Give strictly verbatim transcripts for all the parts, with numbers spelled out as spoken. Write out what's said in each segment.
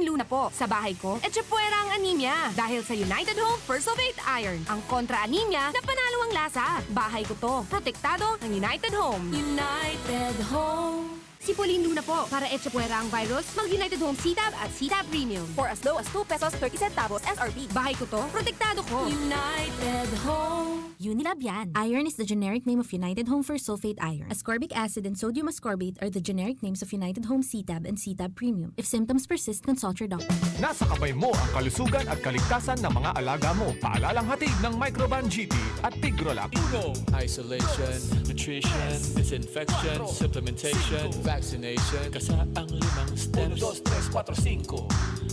Luna po, sa bahay ko, etsa puwera ang anemia. Dahil sa United Home First of Eight Iron, ang kontra anemia na panalo ang lasa. Bahay ko to. Protektado ng United Home. United Home. Si Pauline Luna po, para etsa puwera ang virus, mag United Home C-Tab at C-Tab Premium. For as low as two pesos thirty centavos S R P. Bahay ko to, protektado ko. United Home. Unilab yan. Iron is the generic name of United Home First Sulfate Iron. Ascorbic acid and sodium ascorbate are the generic names of United Home C-Tab and C-Tab Premium. If symptoms persist, consult your doctor. Nasa kamay mo ang kalusugan at kaligtasan ng mga alaga mo. Paalalang hatid ng Microban G T at Tigrolac. Uno, isolation, nutrition, disinfection, supplementation, vaccination. Kasa ang limang steps. Uno, dos, tres, kuwatro, singko.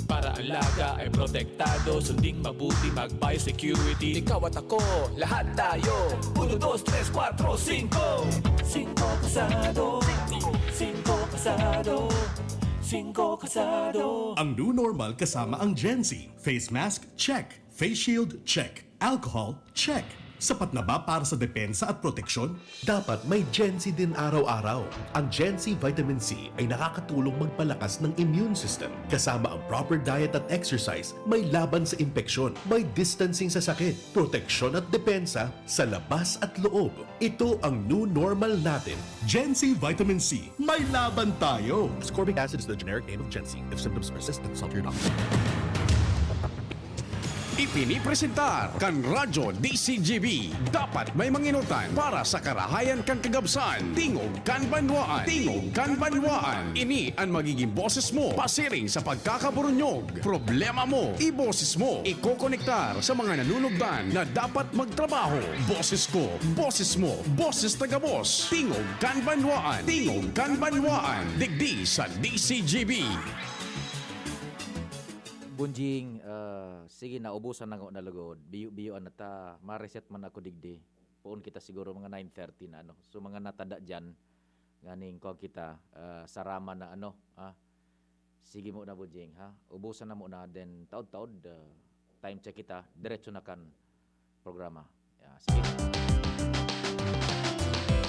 Para alaga ay protektado, sunding mabuti, mag-biosecurity. Ikaw at ako, lahat tayo. Uno, dos, tres, kuwatro, singko. Singko kasado. Singko kasado. Singko kasado. Ang new normal kasama ang Gen Z. Face mask, check. Face shield, check. Alcohol, check. Sapat na ba para sa depensa at proteksyon? Dapat may Gen Z din araw-araw. Ang Gen Z Vitamin C ay nakakatulong magpalakas ng immune system. Kasama ang proper diet at exercise, may laban sa impeksyon, may distancing sa sakit, proteksyon at depensa sa labas at loob. Ito ang new normal natin. Gen Z Vitamin C, may laban tayo! Ascorbic acid is the generic name of Gen Z. If symptoms persist, consult your doctor. Ipinipresentar kan Radyo D C G B. Dapat may manginotan para sa karahayan kan kagabsan. Tingog kan banwaan. Tingog kan banwaan. Ini an magiging boses mo pasiring sa pagkakaburunyog. Problema mo, iboses mo. Ikokonektar sa mga nanunugdan na dapat magtrabaho. Boses ko, boses mo, boses ta gabos. Tingog kan banwaan. Tingog kan banwaan. Digdi sa D C G B. Bunjing, ah, sige na, ubusan na na lugod. Biyo-biyoan na ta, ma-reset man ako digdi. Poon kita siguro mga nine thirty na, ano. So, mga natada diyan, nganing kuwan kita, ah, sarama na, ano, ah. Sige mo na, Bunjing, ha? Ubusan na mo na, then taod-taod, ah, time check kita, diretso na kan programa. Yeah, sige.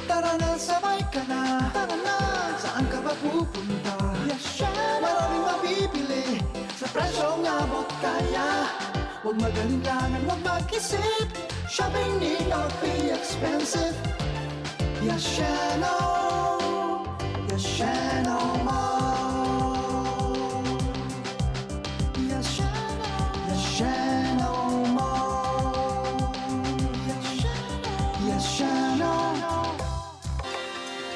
Tara na, sabay ka na. Tara na. Saan ka ba pupunta? Yashano. Maraming mabibili sa presyong abot kaya. Huwag mag-alinlangan, huwag mag-isip. Shopping need not be expensive. Yashano. Yashano Mall. Yashano. Yashano Mall. Yashano. Yashano.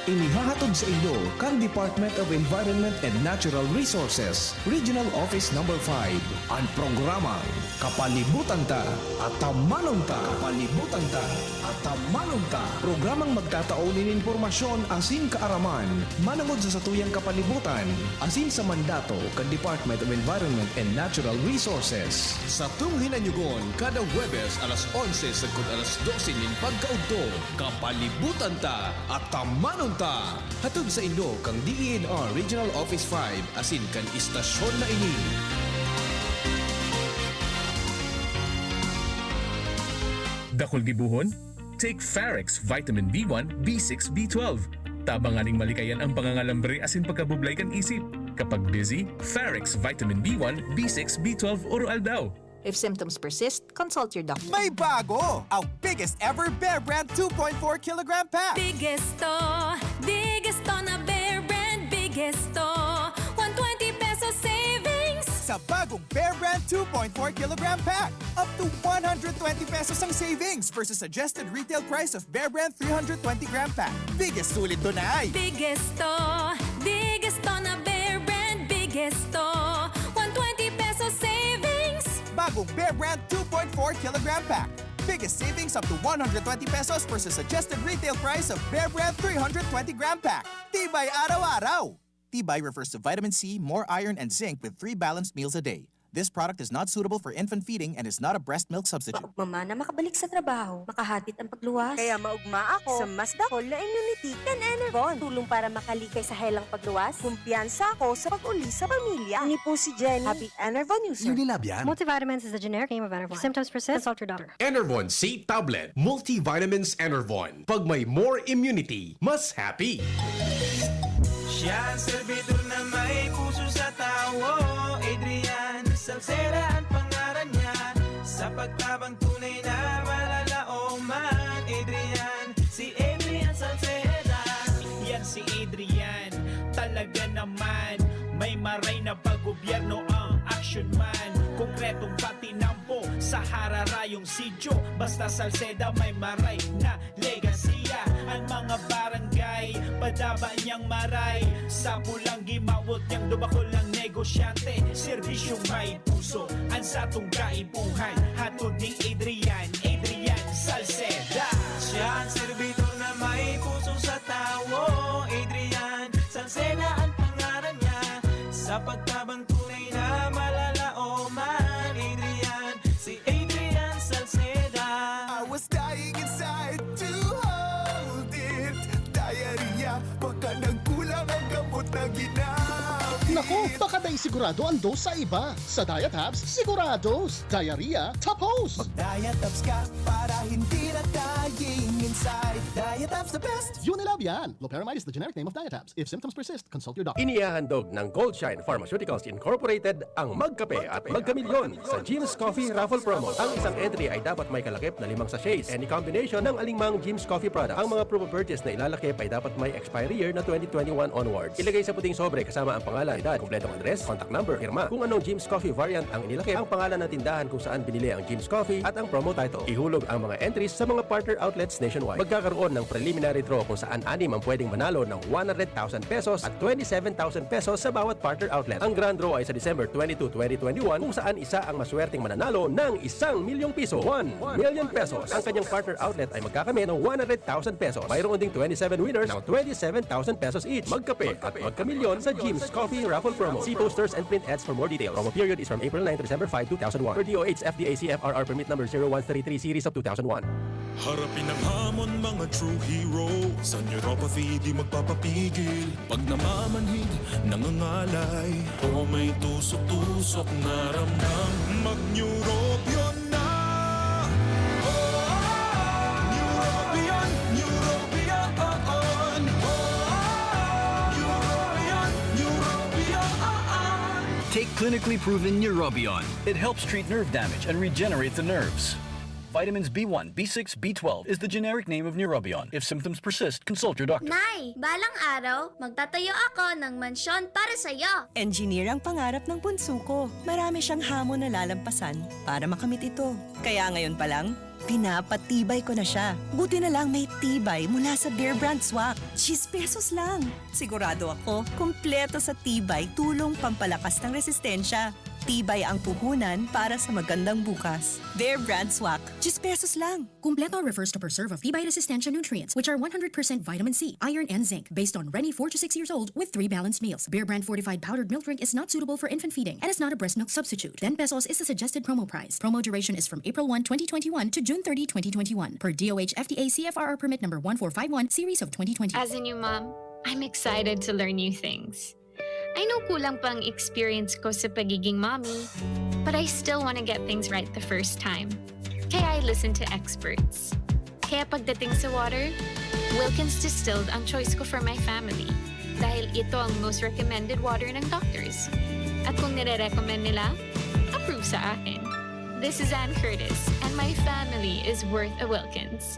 Inihahatod saindo kan Department of Environment and Natural Resources, Regional Office Number five, an programang Kapalibutan Ta, Atamanon Ta. Kapalibutan Ta, Atamanon Ta. Programang magtatao nin impormasyon asin kaaraman manongod sa satuyang kapalibutan asin sa mandato kan Department of Environment and Natural Resources. Satong hinanyugon kada Huwebes alas onse sagkod alas dose nin pagkaudto. Kapalibutan Ta, Atamanon Ta! Hatod saindo kan D E N R Regional Office five asin kan istasyon na ini. Dakul gibohon? Take Farex Vitamin B one, B six, B twelve. Tabang nganing malikayan ang pangangalambre asin pagkabublay kan isip. Kapag busy, Farex Vitamin B one, B six, B twelve oro-aldaw. If symptoms persist, consult your doctor. May bago! Ang biggest ever Bear Brand two point four kilogram pack! Biggest to, biggest to na Bear Brand, biggest to. One twenty pesos savings! Sa bagong Bear Brand two point four kilogram pack, up to one hundred twenty pesos ang savings versus suggested retail price of Bear Brand three hundred twenty gram pack. Biggest sulit to na ay! Biggest to, biggest to na Bear Brand, biggest to. One twenty pesos savings! Bagong Bear Brand two point four kilogram pack. Biggest savings up to one hundred twenty pesos versus suggested retail price of Bear Brand three hundred twenty gram pack. Tibay araw-araw! Tibay refers to vitamin C, more iron, and zinc with three balanced meals a day. This product is not suitable for infant feeding and is not a breast milk substitute. Maugma man na makabalik sa trabaho, makahatid ang pagluwas. Kaya maugma ako sa mas dakul na immunity kan Enervon. Tulong para makalikay sa helang pagluwas. Kumpiyansa ako sa pag-uli sa pamilya. Ini po si Jenny, happy Enervon user. Unilab yan. Multivitamins is the generic name of Enervon. If symptoms persist, consult your doctor. Enervon C Tablet, Multivitamins Enervon. Pag may more immunity, mas happy. Siya ang serbidor na may puso sa tawo. Adrian Salceda ang pangaran niya, sa pagtabang tunay na malalaoman. Adrian, si Adrian Salceda. Yan si Adrian, talaga naman. May maray na pag-gobyerno ang action man. Konkretong patinampo sa hararayong sityo. Basta Salceda may maray na legasiya. Ang mga barangay, padaba niyang maray. Sa pulang gimawot niyang dubakol ng negosyante. Serbisyong may puso, ang satong kaipuhan. Hatod ni Adrian, Adrian Salceda. Siya ang servidor na may puso sa tawo. Adrian Salceda ang pangaran niya. Sa pagtabang tunay na malalaoman. Adrian, si Adrian Salceda. I was dying inside to hold it. Diarrhea, baka nagkulang ang gamot na ginamit. Naku, baka dai sigurado ang dose sa iba. Sa Diatabs, sigurados. Diarrhea, tapos. Mag-Diatabs ka para hindi na dying inside. Diatabs the best! Unilab yan. Loperamide is the generic name of Diatabs. If symptoms persist, consult your doctor. Inihahandog ng Goldshine Pharmaceuticals Incorporated ang Magkape at Magkamilyon sa Jim's Coffee Raffle Promo. Ang isang entry ay dapat may kalakip na limang sachets, any combination ng alingmang Jim's Coffee product. Ang mga proof of purchase na ilalakip ay dapat may expiry year na twenty twenty-one onwards. Ilagay sa puting sobre kasama ang pangalan, edad, kompletong address, contact number, pirma. Kung anong Jim's Coffee variant ang inilakip, ang pangalan ng tindahan kung saan binili ang Jim's Coffee at ang promo title. Ihulog ang mga entries sa mga partner outlets nationwide. Magkakaroon ng preliminary draw kung saan anim ang pwedeng manalo ng one hundred thousand pesos at twenty-seven thousand pesos sa bawat partner outlet. Ang grand draw ay sa December twenty-two, twenty twenty-one, kung saan isa ang maswerteng mananalo ng isang milyong piso, one million pesos. Ang kanyang partner outlet ay magkakamit ng one hundred thousand pesos. Mayroon ding twenty-seven winners ng twenty-seven thousand pesos each. Magkape at magkamilyon sa Jim's Coffee Raffle Promo. See posters and print ads for more details. Promo period is from April nine to December five, two thousand one. Per D O H F D A C F R R permit number zero one three three series of two thousand one. Harapin ang hamon, mga true hero. Sa neuropathy, di magpapapigil. Pag namamanhid, nangangalay, o may tusok-tusok na ramdam, mag-Neurobion na! Neurobion, Neurobion, oo. Neurobion, Neurobion, oo. Take clinically proven Neurobion. It helps treat nerve damage and regenerate the nerves. Vitamins B one, B six, B twelve is the generic name of Neurobion. If symptoms persist, consult your doctor. Nay, balang araw, magtatayo ako ng mansyon para sa'yo. Engineer ang pangarap ng bunso ko. Marami siyang hamon na lalampasan para makamit ito. Kaya ngayon pa lang, pinapatibay ko na siya. Buti na lang may tibay mula sa Bear Brand Swak. Diyes pesos lang. Sigurado ako, kumpleto sa tibay, tulong pampalakas ng resistensya. Tibay ang puhunan para sa magandang bukas. Bear Brand Swak, diyes pesos lang. Kumpleto refers to preserve of tibay resistensya nutrients, which are one hundred percent vitamin C, iron, and zinc, based on Reni four to six years old with three balanced meals. Bear Brand fortified powdered milk drink is not suitable for infant feeding and is not a breast milk substitute. Ten pesos is the suggested promo price. Promo duration is from April one, twenty twenty-one to June thirty, twenty twenty-one, per D O H F D A C F R R permit number one four five one, series of twenty twenty. As a new mom, I'm excited to learn new things. I know kulang pa ang experience ko sa pagiging mommy, but I still want to get things right the first time. Kaya I listen to experts. Kaya pagdating sa water, Wilkins Distilled ang choice ko for my family. Dahil ito ang most recommended water ng doctors. At kung nire-recommend nila, approve sa akin. This is Ann Curtis, and my family is worth a Wilkins.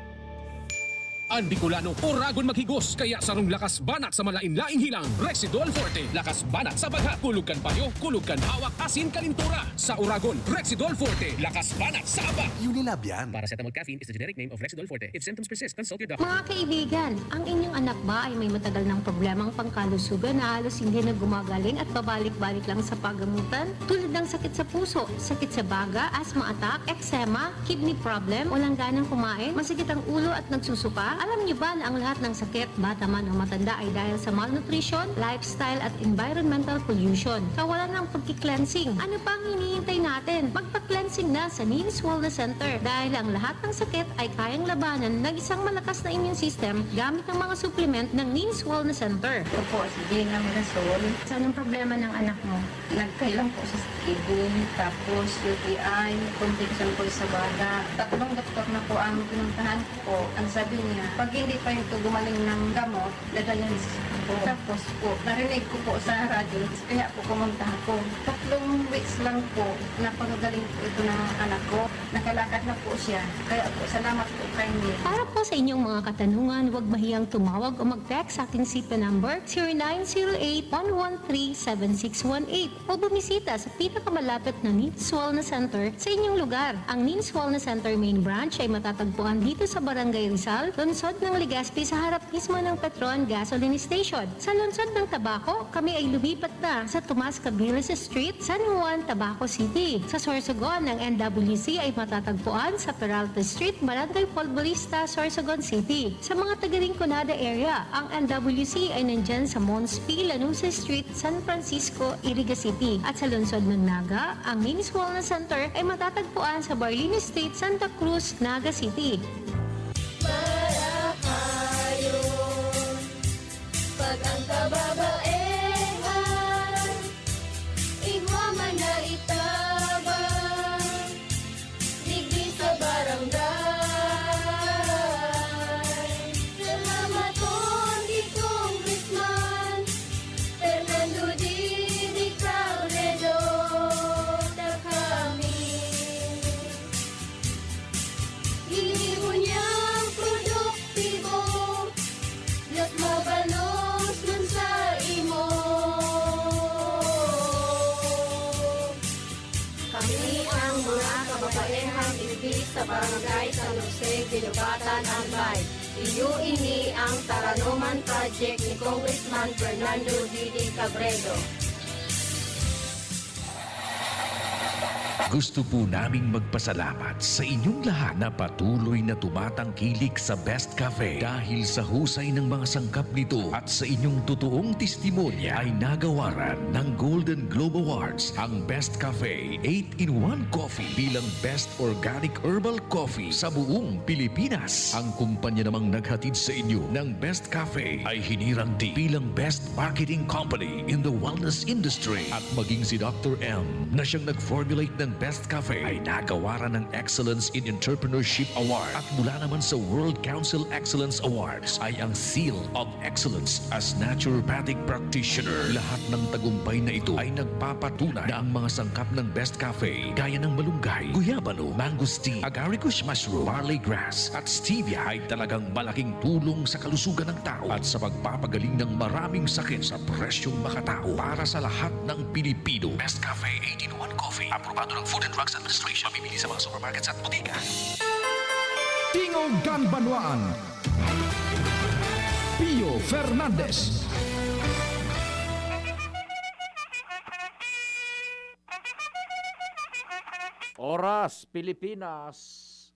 An Bicolano, oragon maghigos, kaya sarong lakas banat sa malain-laing hilang, Rexidol Forte. Lakas banat sa baghat, kulog kan payo, kulog kan hawak, asin kalintura. Sa oragon, Rexidol Forte. Lakas banat sa abak. Unilab yan. Paracetamol caffeine is the generic name of Rexidol Forte. If symptoms persist, consult your doctor. Mga kaibigan, ang inyong anak ba ay may matagal ng problemang pangkalusugan na halos hindi na gumagaling at pabalik-balik lang sa pagamutan? Tulad ng sakit sa puso, sakit sa baga, asthma attack, eczema, kidney problem, walang ganang kumain, masakit ang ulo at nagsusuka? Alam niyo ba na ang lahat ng sakit, bata man o matanda, ay dahil sa malnutrition, lifestyle at environmental pollution? Kawalan ng pagki-cleansing. Ano pa ang hinihintay natin? Magpa-cleansing na sa Neens Wellness Center dahil ang lahat ng sakit ay kayang labanan ng isang malakas na immune system gamit ang mga supplement ng Neens Wellness Center. Ito po, si Gina Mirasol. Saan ang problema ng anak mo? Nagkailang po sa kidney, tapos U T I, may contention po sa baga. Tatlong doktor na po ang pinuntahan ko po. Ang sabi niya, pag hindi pa ito gumaling ng gamot, dialysis po. Tapos po, narinig ko po sa radyo, kaya po pumunta ako. Tatlong weeks lang po, napakagaling po ito ng anak ko. Nakalakad na po siya. Kaya po, salamat po kay Nia. Para po sa inyong mga katanungan, huwag mahiyang tumawag o mag-text sa aking cellphone number, zero nine zero eight, one one three, seven six one eight, o bumisita sa pinakamalapit na Nins Wellness Center sa inyong lugar. Ang Nins Wellness Center main branch ay matatagpuan dito sa Barangay Rizal, lungsod ng Legazpi, sa harap mismo ng Petron Gasoline Station. Sa lungsod ng Tabaco, kami ay lumipat na sa Tomas Cabiles Street, San Juan, Tabaco City. Sa Sorsogon, ang N W C ay matatagpuan sa Peralta Street, Barangay Folborista, Sorsogon City. Sa mga taga Rinconada area, ang N W C ay nandyan sa Mons P. Lanuza Street, San Francisco, Iriga City. At sa lungsod ng Naga, ang Nins Wellness Center ay matatagpuan sa Barlini Street, Santa Cruz, Naga City. Marahayon, pag ang kababaehan, igwa man na itabang, digdi sa barangay. Salamaton ki Congressman Fernando Didi Cabredo, ta kami ini mo niyang produktibo, mas mabalos man sa imo. Kami ang mga kababaehang digdi sa Barangay San Jose, Guinobatan, Albay. Iyo ini ang Taranoman Project ni Congressman Fernando Didi Cabredo. Gusto po naming magpasalamat sa inyong lahat na patuloy na tumatangkilik sa Best Cafe. Dahil sa husay ng mga sangkap nito at sa inyong totoong testimonya, ay nagawaran ng Golden Globe Awards ang Best Cafe eight-in-one Coffee bilang Best Organic Herbal Coffee sa buong Pilipinas. Ang kumpanya namang naghatid sa inyo ng Best Cafe ay hinirang din bilang Best Marketing Company in the Wellness Industry. At maging si Doctor M, na siyang nag-formulate ng Best Cafe, ay nagawaran ng Excellence in Entrepreneurship Award. At mula naman sa World Council Excellence Awards ay ang Seal of Excellence as Naturopathic Practitioner. Lahat ng tagumpay na ito ay nagpapatunay na ang mga sangkap ng Best Cafe, gaya ng malunggay, guyabano, mangosteen, agaricus mushroom, barley grass, at stevia, ay talagang malaking tulong sa kalusugan ng tao at sa pagpapagaling ng maraming sakit sa presyong makatao para sa lahat ng Pilipino. Best Cafe eight-in-one Coffee, aprobado ng Food and Drugs Administration. Mabibili sa mga supermarkets at botika. Tingog kan Banwaan, Pio Fernandez. Oras, Pilipinas,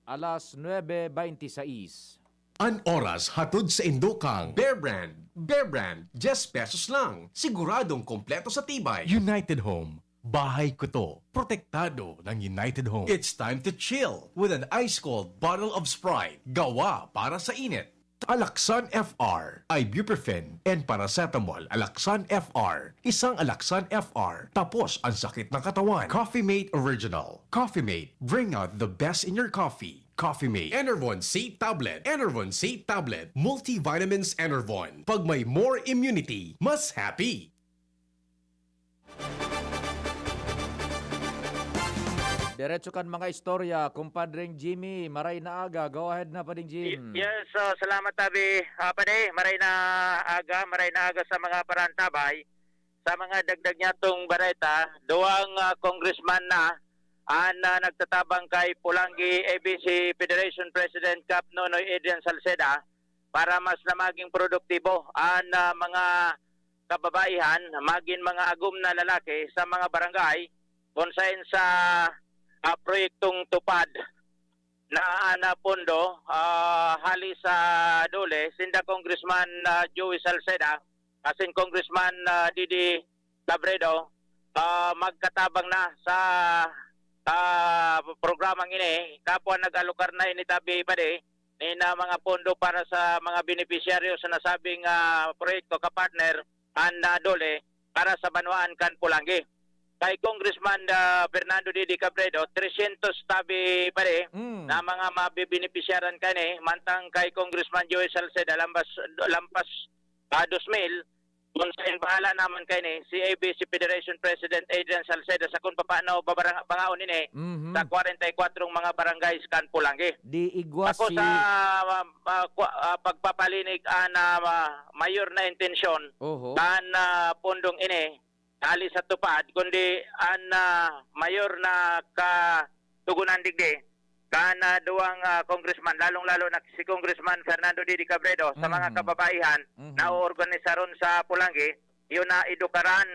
alas nuebe beintisais. An oras hatod saindo kan Bear Brand. Bear Brand, diyes pesos lang. Siguradong kompleto sa tibay. United Home. Bahay ko to. Protektado ng United Home. It's time to chill with an ice-cold bottle of Sprite. Gawa para sa init. Alaxan F R, ibuprofen, and paracetamol. Alaxan F R. Isang Alaxan F R. Tapos ang sakit ng katawan. Coffee Mate Original. Coffee Mate, bring out the best in your coffee. Coffee Mate. Enervon C Tablet. Enervon C Tablet. Multivitamins Enervon. Pag may more immunity, mas happy. Diretso kan mga istorya, kumpadring Jimmy, maray na aga. Go ahead na, Pading Jim. Yes, ah, salamat, Tabi. Ah, Padi, maray na aga, maray na aga sa mga parantabay. Sa mga dagdag niyatong bareta, duwang, ah, congressman na an, ah, nagtatabang kay Polangui A B C Federation President Kap Nonoy Adrian Salceda para mas na maging produktibo an, ah, mga kababaihan, magin mga agom na lalaki sa mga barangay kung saen sa, ah, proyektong TUPAD na, ah, na pondo, ah, hali sa DOLE, sinda Congressman, ah, Joey Salceda, asin Congressman, ah, Didi Cabredo, ah, magkatabang na sa, ah, programang ini. Kapwa nag-alokar na ini, Tabi, Padi, ni na mga pondo para sa mga benepisyaryo sa nasabing, ah, proyekto, kapartner, an, ah, DOLE para sa banwaan kan Polangui. Kay Congressman, ah, Fernando Didi Cabredo, tresyentos, Tabi, Padi, Mm. na mga mabibenepisyaran kani, mantang kay Congressman Joey Salceda, lampas, lampas, ah, dos mil, Kung sa bahala naman kaini, si A B C Federation President Adrian Salceda, sa kung papaano babarang-, bangaon ini Mhm. sa kwarenta y kwatro mga barangays kan Polangui. Di igwa Ako si sa, ah, ah, kwa-, ah, pagpapalinig an, ah, mayor na intensyon Oho. kan, ah, pundong ini, hali sa tupad, kundi an, ah, mayor na katugunan digdi, kan, ah, duwang, ah, congressman, lalong-lalo na si Congressman Fernando Didi Cabredo, sa mga Mhm. kababaihan Mhm. na oorganisaron sa Polangui, yun na edukaran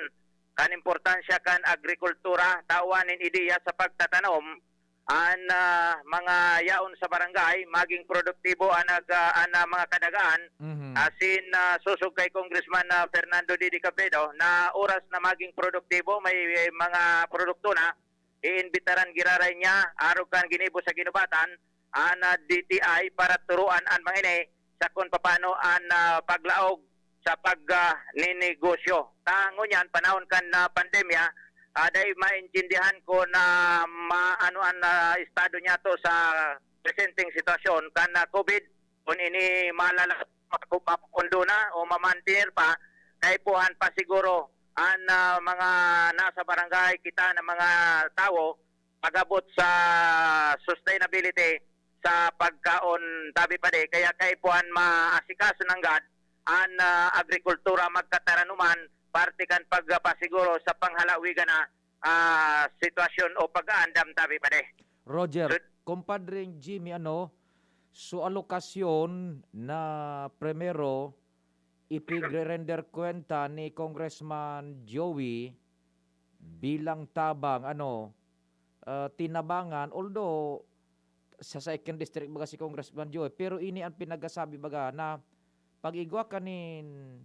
kan importansya kan agrikultura, tawan nin ideya sa pagtatanom, an, ah, mga yaon sa barangay maging produktibo an nag-, ah, an, ah, mga kadagaan. Mhm. Asin, ah, sosog kay Congressman, ah, Fernando Didi Cabredo na oras na maging produktibo, may, eh, mga produkto na, iimbitaran giraray niya, arog kan ginibo sa ginubatan, an, ah, D T I para turuan an mga ini sa kung papaano an, ah, paglaog sa pag, ah, ninegosyo. Ta ngunyan, panahon kan, ah, pandemya, ah, dai maintindihan ko na ma-, ano an, ah, estado niya to sa presenteng sitwasyon kan, ah, COVID, kung ini malala-, mapu-, mapupundo na o mamantener pa, kaipuhan pa siguro an, ah, mga nasa barangay, kita na mga tawo, pag-abot sa sustainability sa pagkaon, tabi pa di. Kaya kaipuhan maasikaso nanggad an, ah, agrikultura magkataranuman, parte kan pagpasiguro sa panghalawigan na, ah, sitwasyon o pag-aandam, tabi pa di. Roger, Sir? Compadre Jimmy, ano, su alokasyon na primero, ipigre-render kwenta ni Congressman Joey bilang tabang, ano, ah, tinabangan, although sa second district baga si Congressman Joey, pero ini ang pinagasabi baga na pag igwa ka nin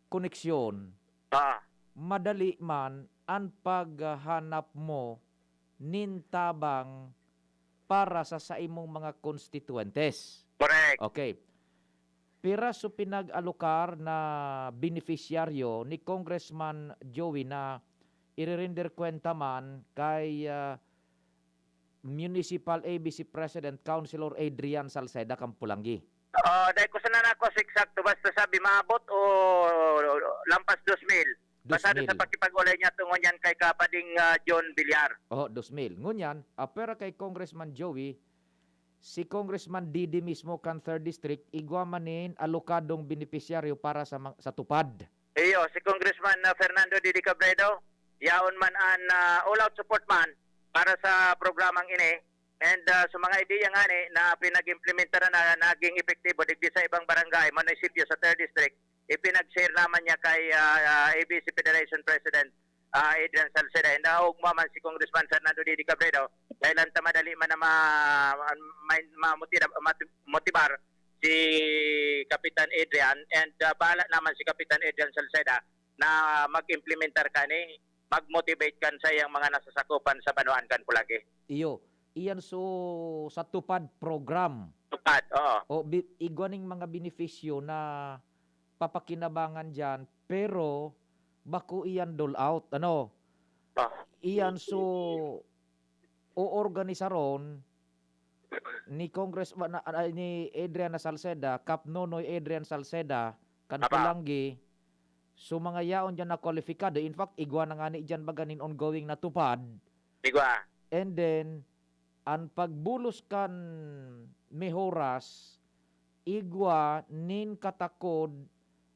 koneksyon, Ah. madali man an paghanap mo nin tabang para sa saimong mga konstituyentes. Correct. Okay. Pira so pinag-alokar na benepisyaryo ni Congressman Joey na irerender kwenta man kay, ah, Municipal A B C President Councilor Adrian Salceda kan Polangui? Ah, dai ko sana nako sa eksakto, basta sabi maabot o lampas dos mil. Basado Dos mil. sa pakipag-ulay niya tungod yan kay Kapading, ah, John Villar. Oh, dos mil. Ngunyan, apwera kay Congressman Joey, si Congressman Didi mismo kan third District, igwa man nin alokadong benepisyaryo para sa ma-, sa TUPAD. Iyo, si Congressman, ah, Fernando Didi Cabredo, yaon man an, ah, all-out support man para sa programang ini. And, ah, sa mga ideya ngani na pinag-implementa na, na naging epektibo digdi sa ibang barangay, munisipyo sa third District, ipinag-share naman niya kay, ah, ah, A B C Federation President, ah, Adrian Salceda. And, ah, ugma man si Congressman Fernando Didi Cabredo, dahil anta madali man na ma-, ma-, ma-, motira-, mati-, motibar si Kapitan Adrian, and, ah, bahala naman si Kapitan Adrian Salceda na mag-implementar kani, mag-motivate kan saiyang mga nasasakupan sa banwaan kan Polangui. Iyo, iyan so sa TUPAD program. TUPAD, oo. O, bi-, igwa ning mga benepisyo na papakinabangan diyan, pero bako iyan dole out, ano? Ah. Iyan so oorganisaron ni Congressman, ah, ni Adrian na Salceda, Kap Nonoy Adrian Salceda, kan Apa. Polangui. So, mga yaon diyan na kwalipikado. In fact, igwa na ngani diyan baga nin ongoing na TUPAD. Igwa. And then, an pagbulos kan mehoras, igwa nin katakod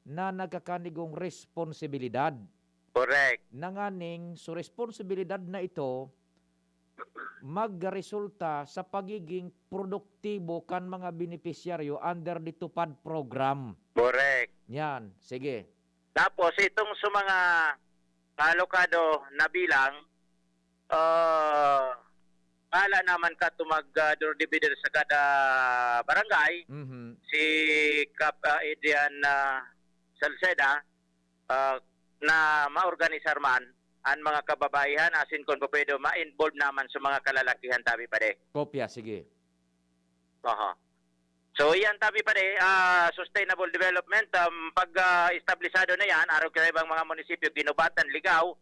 na nagkakanigong responsibilidad. Correct. Nanganing, so responsibilidad na ito, magresulta sa pagiging produktibo kan mga benepisyaryo under the TUPAD program. Correct. Yan. Sige. Tapos, itong sa mga alokado na bilang, ah, bahala naman ka tumag, ah, door divider sa kada barangay. Mhm. Si Kap, ah, Adrian, ah, Salceda, ah, na maorganisar man an mga kababaihan, asin kun pwede, ma-involve naman sa mga kalalakihan, tabi pa di. Kopya, sige. Aha. So, iyan, tabi pa di, ah, sustainable development, um, pag, ah, establisado na yan, arog sa ibang mga munisipyo, Guinobatan, Ligao,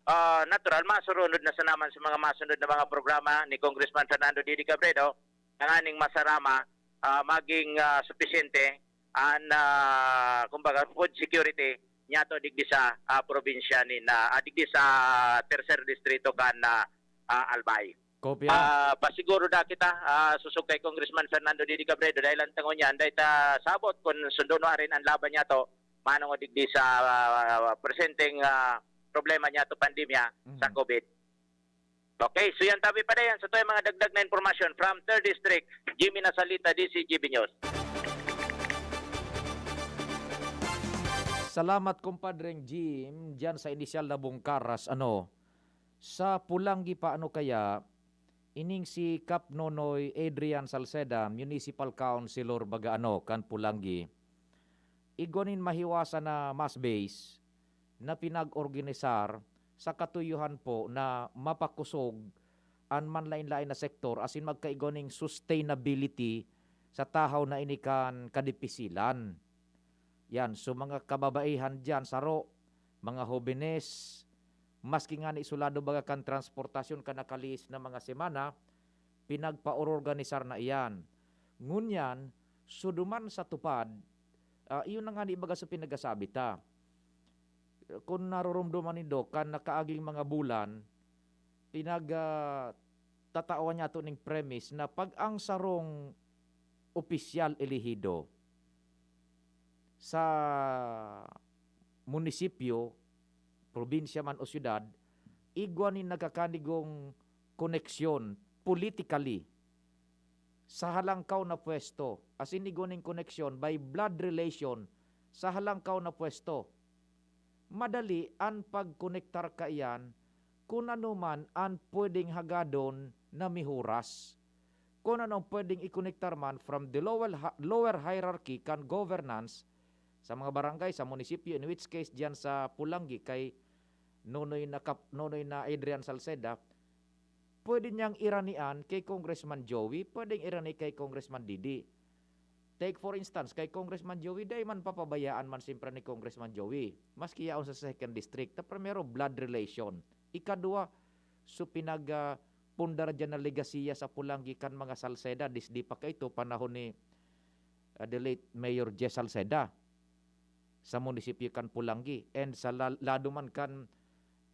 ah, natural, masurunod na sa naman sa mga masunod na mga programa ni Congressman Fernando Didi Cabredo, tanganing masarama, ah, maging, ah, supisyente an, ah, kumbaga, food security niyato digdi sa, ah, probinsya ni na, ah, digdi sa tercer distrito kan, ah, ah, Albay. Kopya. Ah, pasiguro da kita, ah, sosog kay Congressman Fernando Didi Cabredo, dahil ang tango niya, anday ta sabot kun sundon na rin ang laban niyato, manong digdi sa, ah, presenteng, ah, problema niyato, pandemya sa Mhm. COVID. Okay, so yan tabi pa na yan. Sa to yung mga dagdag na impormasyon from third District, Jimmy Nasalita, D C G B News. Salamat, kumpadreng Jim, diyan sa inisyal na Bungkaras, ano, sa Pulanggi pa, ano kaya, ining si Kap Nonoy Adrian Salceda, Municipal Councilor baga, ano, kan Pulanggi. Igwa nin mahiwasan na mass base na pinag-organisar sa katuyohan po na mapakosog an manlain-lain na sektor asin magkaigwa nin sustainability sa tahaw na ini kan kadipisilan. Yan, so mga kababaihan diyan, saro, mga hobenes, maski ngani isolado baga kan transportasyon kan nakalihis na mga semana, pinagpaorganisar na iyan. Ngunyan, so duman sa tupad, ah, iyon na ngani baga sa pinagasabi ta. Kun naroromdoman nindo, kan nakaaging mga bulan, pinag, ah, tatawan niyato ning premise na pag ang sarong opisyal elehido sa munisipyo, probinsya man o syudad, igwa nin nagkakanigong koneksyon politically sa halangkaw na pwesto, asin igwa nin koneksyon by blood relation sa halangkaw na pwesto. Madali an pagkonektar kaiyan kun ano man an pwedeng hagadon na mihuras. Kun ano ang pwedeng ikonektar man from the lower, ha-, lower hierarchy kan governance sa mga barangay, sa munisipyo, in which case, diyan sa Pulanggi kay Nonoy na Kap-, Nonoy na Adrian Salceda, pwede niyang iranian kay Congressman Joey, pwedeng irani kay Congressman Didi. Take for instance, kay Congressman Joey, dai man papabayaan man simpra ni Congressman Joey. Maski yaon sa second district, ta primero, blood relation. Ikadua, so pinag, ah, pundar dyan na legasiya sa Pulanggi kan mga Salceda, disdi pa kaito, panahon ni, ah, the late Mayor Jess Salceda sa munisipyo kan Pulanggi. And sa la-, lado man kan,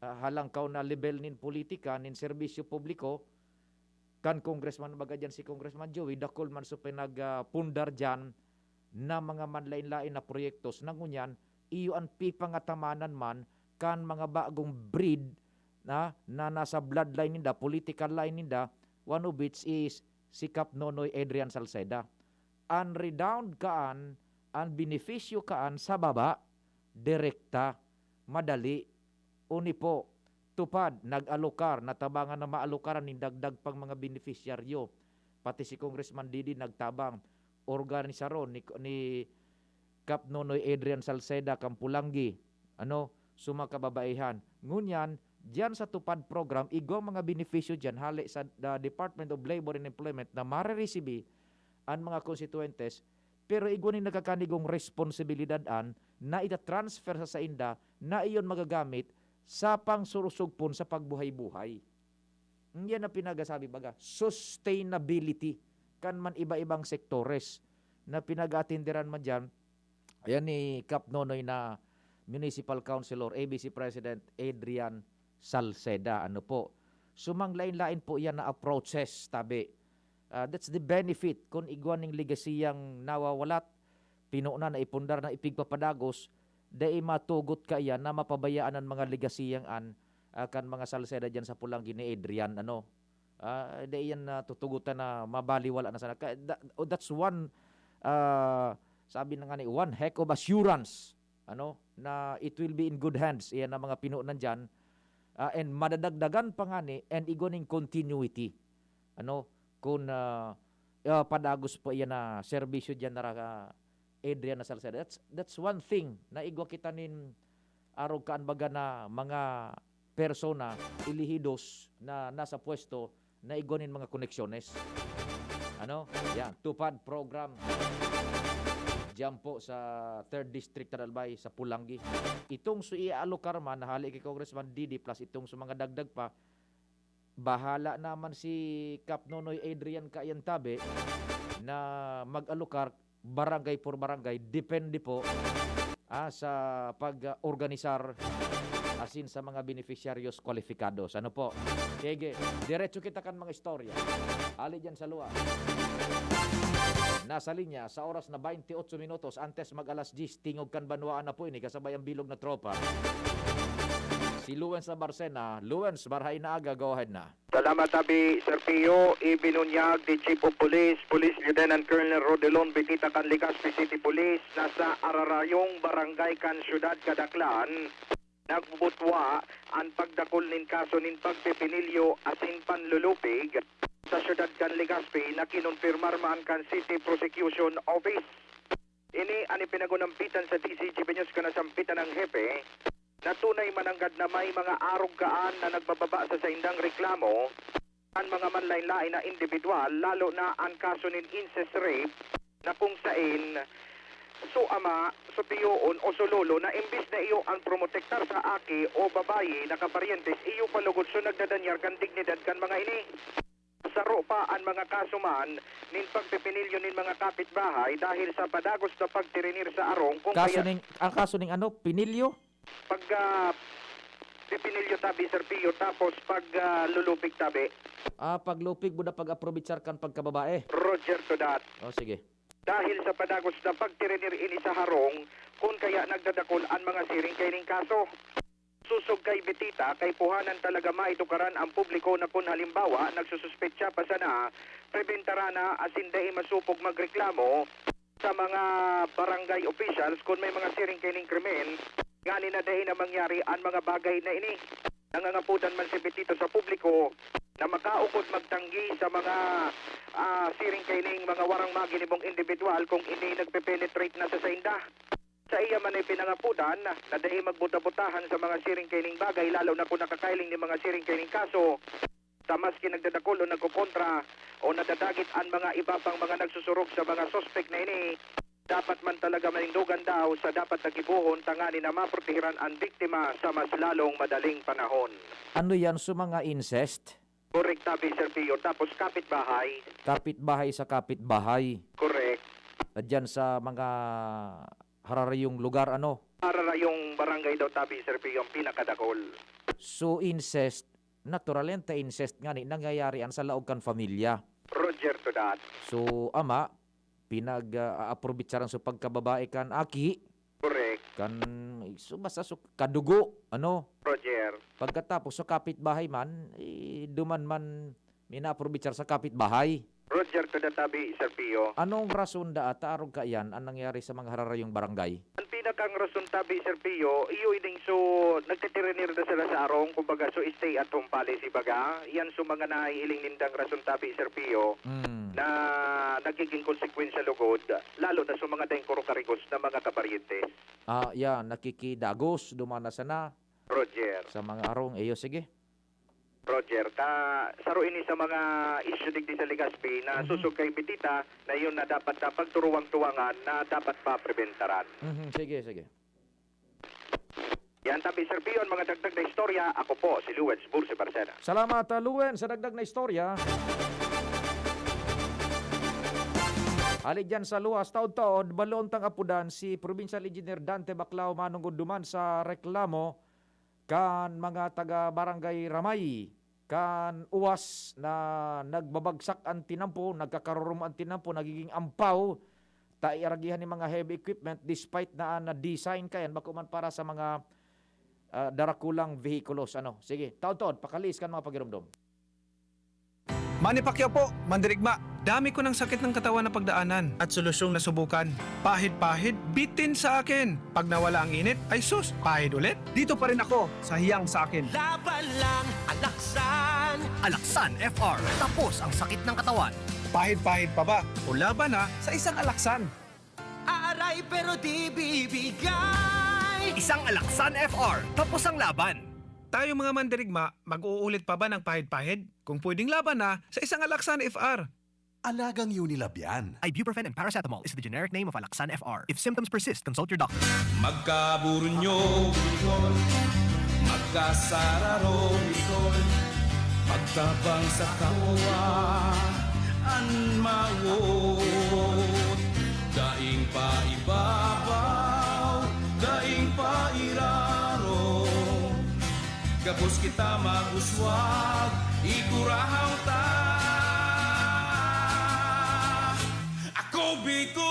ah, halangkaw na level nin politika, nin serbisyo publiko, kan congressman, baga dyan si Congressman Joey, dakul man so pinag, ah, pundar dyan na mga manlain-lain na proyektos na ngunyan, iyo an pipangatamanan man kan mga bagong breed na, na nasa bloodline ninda, political line ninda, one of which is si Kap Nonoy Adrian Salceda. An redound kaan, an benepisyo kaan sa baba, direkta, madali, unipo, tupad, nag-alokar, natabangan na maalukaran nin dagdag pang mga benepisyaryo. Pati si Congressman Didi nagtabang, organisaron ni, ni Kap Nonoy Adrian Salceda kan Pulanggi, ano, suma kababaihan. Ngunyan, diyan sa tupad program, igwang mga benepisyo diyan hale sa, ah, Department of Labor and Employment na mareresibi an mga konstituyentes, pero igwa nin nagkakanigong responsibilidad an na ita-transfer sa sainda na iyon magagamit sa pangsurusugpon sa pagbuhay-buhay. Yan ang pinagasabi, baga, sustainability kan man iba-ibang sektores na pinag-aatinderan man diyan. Ayan ni Kap Nonoy na Municipal Councilor, A B C President Adrian Salceda. Ano po? Sumang lain-lain po yan na approaches, tabi. Ah, that's the benefit kun igwa ning legasiyang nawawalat, pinunan na ipundar na ipigpapadagos, dai matugot kaiyan na mapabayaan an mga legasiyang an, ah, kan mga Salceda diyan sa Pulanggi ni Adrian, ano. Ah, dai yan natutugotan na mabaliwala na sana. Ka-, tha-, oh, that's one, ah, sabi na nga ni, one heck of assurance, ano, na it will be in good hands. Iyan ang mga pinunan diyan. Ah, and madadagdagan pa nga ni, and igwa ning continuity. Ano, kun, ah, ah, padagos pa iyan na serbisyo diyan na ra-, Adrian na Salceda. That's, that's one thing na igwa kita nin arog kaan baga na mga persona, elehidos na nasa pwesto na igwa nin mga koneksyones. Ano? Yan, tupad program. Diyan po sa third District, Albay, sa Pulanggi. Itong so iaalokar man, na hali kay Congressman Didi, plus itong sa mga dagdag pa, bahala naman si Kap Nonoy Adrian kaiyan tabi na mag-alokar barangay for barangay, depende po ah, sa pag-organisar asin sa mga beneficiaryos kwalipikados. Ano po? Sige, diretso kita kan mga istorya. Ali dyan sa luwa. Nasa linya sa oras na twenty-eight minutos antes mag alas diyes, tingog kan banwaan na po ini kasabay ang bilog na tropa. Si Lawrence Barcena. Lawrence, marhay na aga, go ahead na. Salamat, Abi Serpio. Ibinunyag ni Chief of Police, Police Lieutenant Colonel Rodelon Bitita kan Legazpi City Police, nasa ararayong barangay kan siyudad Kadaklan, nagbubutwa an pagdakul nin kaso nin pagpipinilyo asin panlulupig sa siyudad kan Legazpi na kinonfirmar man kan City Prosecution Office. Ini an ipinagunampitan sa D Z G B News kan nasampitan ng hepe na tunay mananggad na may mga arog kaan na nagbababa sa saindang reklamo an mga manlain-lain na indibidwal, lalo na an kaso nin incest rape na kung sain so ama, so tiyoon o so lolo na imbis na iyo ang promotektar sa aki o babayi na kaparyentes, iyo pa lugod so nagdadanyar kan dignidad kan mga ini. Saro pa an mga kaso man nin pagpipinilyo nin mga kapitbahay dahil sa padagos na pagtirinir sa arong kung Kaso kaya ning, ang kaso ning ano, pinilyo? Pag, ah, pipinilyo tabi, Sir Pio, tapos pag, ah, lulupig tabi. Ah, paglupig mo na pag-aprobitsar kan pagkababae. Roger to that. Oh, sige. Dahil sa padagos na pagtirinir ini sa harong, kun kaya nagdadakul an mga siring kaining kaso. Sosog kay Betita, kaipuhan talaga maitukaran ang publiko na kun halimbawa nagsususpetsa pa sana, prebentaran na asin dai masupog magreklamo sa mga barangay officials kun may mga siring kaining krimen, ngani na dai na mangyari an mga bagay na ini. Nangangapodan man si Betita sa publiko na makaukod magtanggi sa mga, ah, siring kaining mga warang maginibong indibidwal kung ini nagpe-penetrate na sa sainda. Sa iya man ay pinangapodan na dai magbuta-butahan sa mga siring kaining bagay, lalo na kun nakakailing nin mga siring kaining kaso. Ta maski nagdadakul o nagkokontra o nadadagit an mga iba pang mga nagsusurog sa mga suspek na ini, dapat man talaga manindogan daw sa dapat na gibohon tanganing na maprotehiran an biktima sa mas lalong madaling panahon. Ano yan, so mga incest? Correct, tabi, Sir Pio. Tapos kapitbahay. Kapitbahay sa kapitbahay. Correct. Diyan sa mga hararayong lugar, ano? Hararayong barangay daw, tabi, Sir Pio, ang pinakadakol. So, incest, natural yan, ta incest nga ni, nangyayari yan sa laog kan pamilya. Roger to that. So, ama, pinag, ah, aaprobitsaran sa pagkababae kan aki. Correct. Kan, so, basta so, kadugo, ano? Roger. Pagkatapos, sa kapitbahay man, eh, duman man, minaaprobitsar sa kapitbahay. Roger, kada tabi, Sir Pio. Anong rason da at arog kaiyan ang nangyari sa mga hararayong barangay? Ang pinakang rason tabi, Sir Pio, iyo ining so, nagtitirinir na sila sa arong, kumbaga, so stay at home policy, baga. Yan so mga nahihiling nindang rason tabi, Sir Pio, Mm. na nagiging konsekwensya lugod, lalo na sa mga daing kuro karigos na mga kabaryentes. Ah, yan, nakikidagos, dumana sana Roger. Sa mga arong. Iyo, sige. Roger, ta, saro ini sa mga isyu digdi sa Legazpi na Mhm. susog kay Bitita na yun na dapat na pagturuwang-tuwangan na dapat pa prebentaran. Mhm, sige, sige. Yan tabi, Sir Pio, ang mga dagdag na istorya. Ako po, si Luwens Bursi Barcena. Salamat, ah, Luwens, sa dagdag na istorya. Hali dyan sa luwas, taod-taod, baloon tang apudan si Provincial Engineer Dante Baclao manungod duman sa reklamo kan mga taga Barangay Ramay, kan uwas na nagbabagsak an tinampo, nagkakaruruma an tinampo, nagiging ampaw, ta iaragihan nin mga heavy equipment despite na an design kayan bako man para sa mga, ah, darakulang vehikulos. Ano? Sige, taod-taod, pakaliis kan mga pagiromdom. Manny Pacquiao po, mandirigma. Dami ko ng sakit ng katawan na pagdaanan at solusyong nasubukan. Pahid-pahid, bitin sa akin. Pag nawala ang init, ay sus, pahid ulit. Dito pa rin ako sa hiyang sa akin. Laban lang, Alaksan. Alaksan F R. Tapos ang sakit ng katawan. Pahid-pahid pa ba? O laban na sa isang Alaksan. Aaray pero di bibigay. Isang Alaksan F R. Tapos ang laban. Tayo mga mandirigma, mag-uulit pa ba ng pahid-pahid? Kung pwedeng laban na sa isang Alaksan F R. Alagang Unilab yan. Ibuprofen and paracetamol is the generic name of Alaxan F R. If symptoms persist, consult your doctor. Magkaburunyo, Bicol. Magkasararo, Bicol. Pagtabang sa kapwa, an mawot. Daing paibabaw, Pus kita mag-uswag, ikurahaw ta. Ako Bicol!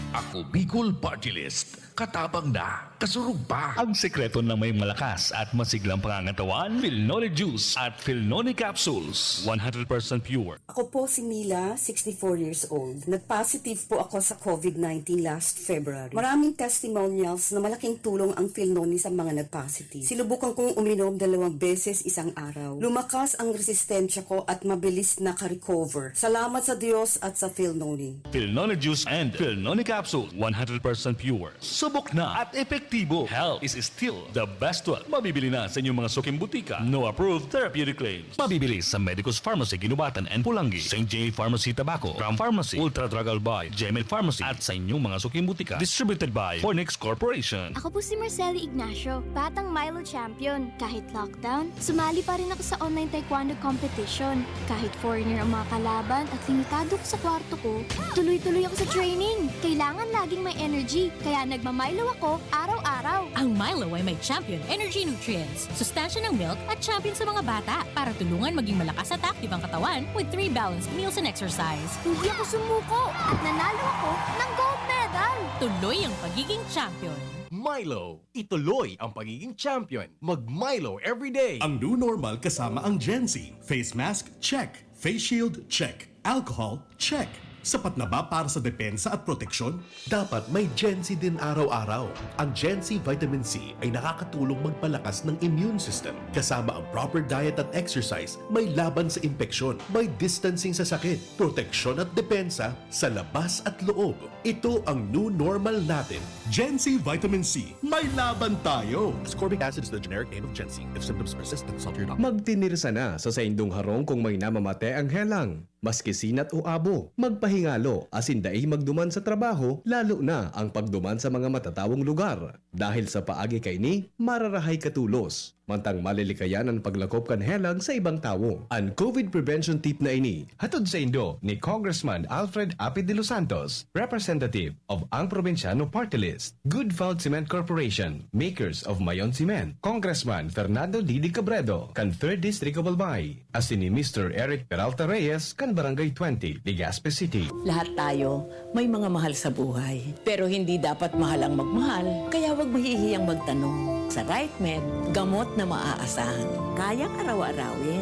Ako Bicol Party List. Katabang na, kasurog pa. Ang sekreto na may malakas at masiglang pangangatawan, Filnoni Juice at Filnoni Capsules. One hundred percent pure. Ako po si Mila, sixty-four years old. Nag-positive po ako sa covid nineteen last February. Maraming testimonials na malaking tulong ang Filnoni sa mga nag-positive. Sinubukan kong uminom dalawang beses isang araw. Lumakas ang resistensya ko at mabilis naka-recover. Salamat sa Diyos at sa Filnoni. Filnoni Juice and Filnoni Capsule, one hundred percent pure. Subok na at epektibo. Health is still the best wealth. Mabibili na sa inyong mga suking butika. No approved therapeutic claims. Mabibili sa Medicus Pharmacy, Guinobatan and Pulangi, Saint J Pharmacy Tabaco, Ram Pharmacy, Ultra Drug Albay, Gmail Pharmacy, at sa inyong mga suking butika. Distributed by Fornix Corporation. Ako po si Marceli Ignacio, batang Milo champion. Kahit lockdown, sumali pa rin ako sa online taekwondo competition. Kahit foreigner ang mga kalaban at limitado ko sa kwarto ko, tuloy-tuloy ako sa training. Kailangan laging may energy, kaya nagma-Milo ako araw-araw. Ang Milo ay may Champion Energy Nutrients, sustansya ng milk at champion sa mga bata para tulungan maging malakas at active ang katawan with three balanced meals and exercise. Hindi ako sumuko at nanalo ako ng gold medal. Tuloy ang pagiging champion. Milo, ituloy ang pagiging champion. Mag-Milo everyday. Ang new normal kasama ang Gen Z. Face mask, check. Face shield, check. Alcohol, check. Sapat na ba para sa depensa at proteksyon? Dapat may Gen Z din araw-araw. Ang Gen Z Vitamin C ay nakakatulong magpalakas ng immune system. Kasama ang proper diet at exercise, may laban sa impeksyon, may distancing sa sakit, proteksyon at depensa sa labas at loob. Ito ang new normal natin. Gen Z Vitamin C, may laban tayo! Ascorbic acid is the generic name of Gen Z. If symptoms persist, consult your doctor. Magtinirsa na sa saindong harong kung may namamate ang helang. Maski sinat o abo, magpahingalo asin dai magduman sa trabaho, lalo na ang pagduman sa mga matatawong lugar. Dahil sa paagi kaini, mararahay ka tolos, mantang malilikayan an paglakop kan helang sa ibang tawo. An covid prevention tip na ini, hatod saindo ni Congressman Alfred Apid de los Santos, representative of Ang Probinsyano Party List, Good Found Cement Corporation, makers of Mayon Cement, Congressman Fernando Didi Cabredo, kan Third District of Albay, asin ni Mister Eric Peralta Reyes, kan Barangay twenty, Legazpi City. Lahat tayo may mga mahal sa buhay. Pero hindi dapat mahal ang magmahal, kaya huwag mahihiyang magtanong. Sa Right Med, gamot na maaasahan. Kayang araw-arawin.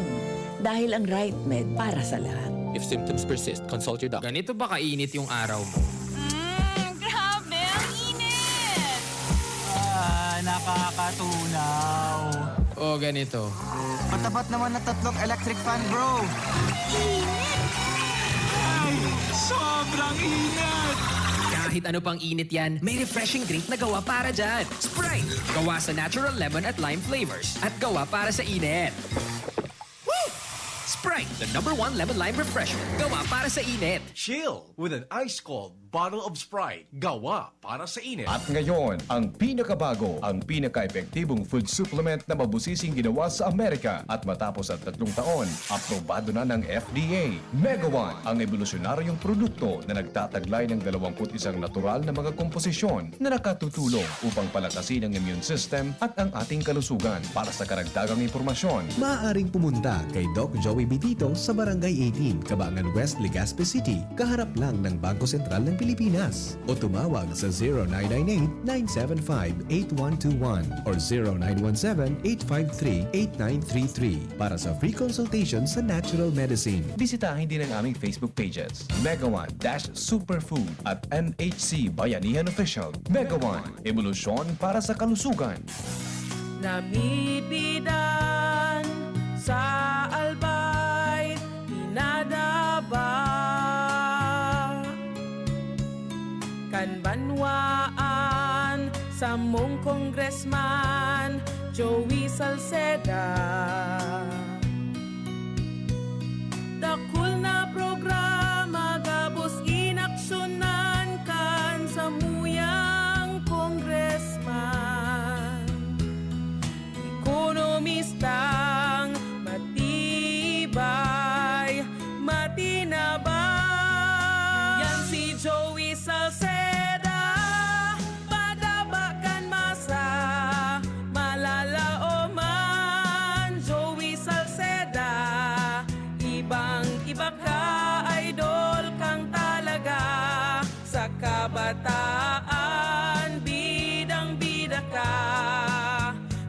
Dahil ang Right Med para sa lahat. If symptoms persist, consult your doctor. Ganito ba kainit yung araw mo? Mm, grabe, ang init! Ah, nakakatunaw. O ganito. Matapat naman na tatlong electric fan, bro. Ay, sobrang init! Kahit ano pang init yan, may refreshing drink na gawa para dyan. Sprite! Gawa sa natural lemon at lime flavors. At gawa para sa init. Woo! Sprite, the number one lemon lime refresher. Gawa para sa init. Chill with an ice cold bottle of Sprite. Gawa para sa init. At ngayon, ang pinakabago, ang pinaka-epektibong food supplement na mabusising ginawa sa Amerika. At matapos ang tatlong taon, aprobado na ng F D A. Mega One, ang ebolusyonaryong produkto na nagtataglay ng dalawampu't isang natural na mga komposisyon na nakatutulong upang palakasin ang immune system at ang ating kalusugan. Para sa karagdagang impormasyon, maaaring pumunta kay Doc Joey Bitito sa Barangay eighteen, Kabangan West, Legazpi City, kaharap lang ng Bangko Sentral ng Pilipinas. O tumawag sa zero nine nine eight, nine seven five, eight one two one or zero nine one seven, eight five three, eight nine three three para sa free consultation sa natural medicine. Bisitahin din ang aming Facebook pages, Mega One dash Superfood at M H C Bayanihan Official. Mega One, ebolusyon para sa kalusugan. Namipidan sa Albay, pinadaba kan banwaan samong Congressman Joey Salceda. Dakul na programa gabos inaksyonan kan samuyang congressman. Ekonomistang matibay, matinabang. Yan si Joey Salceda, padaba kan masa, malalaman Pagka-idol kang talaga, sa kabataan, bidang-bida ka.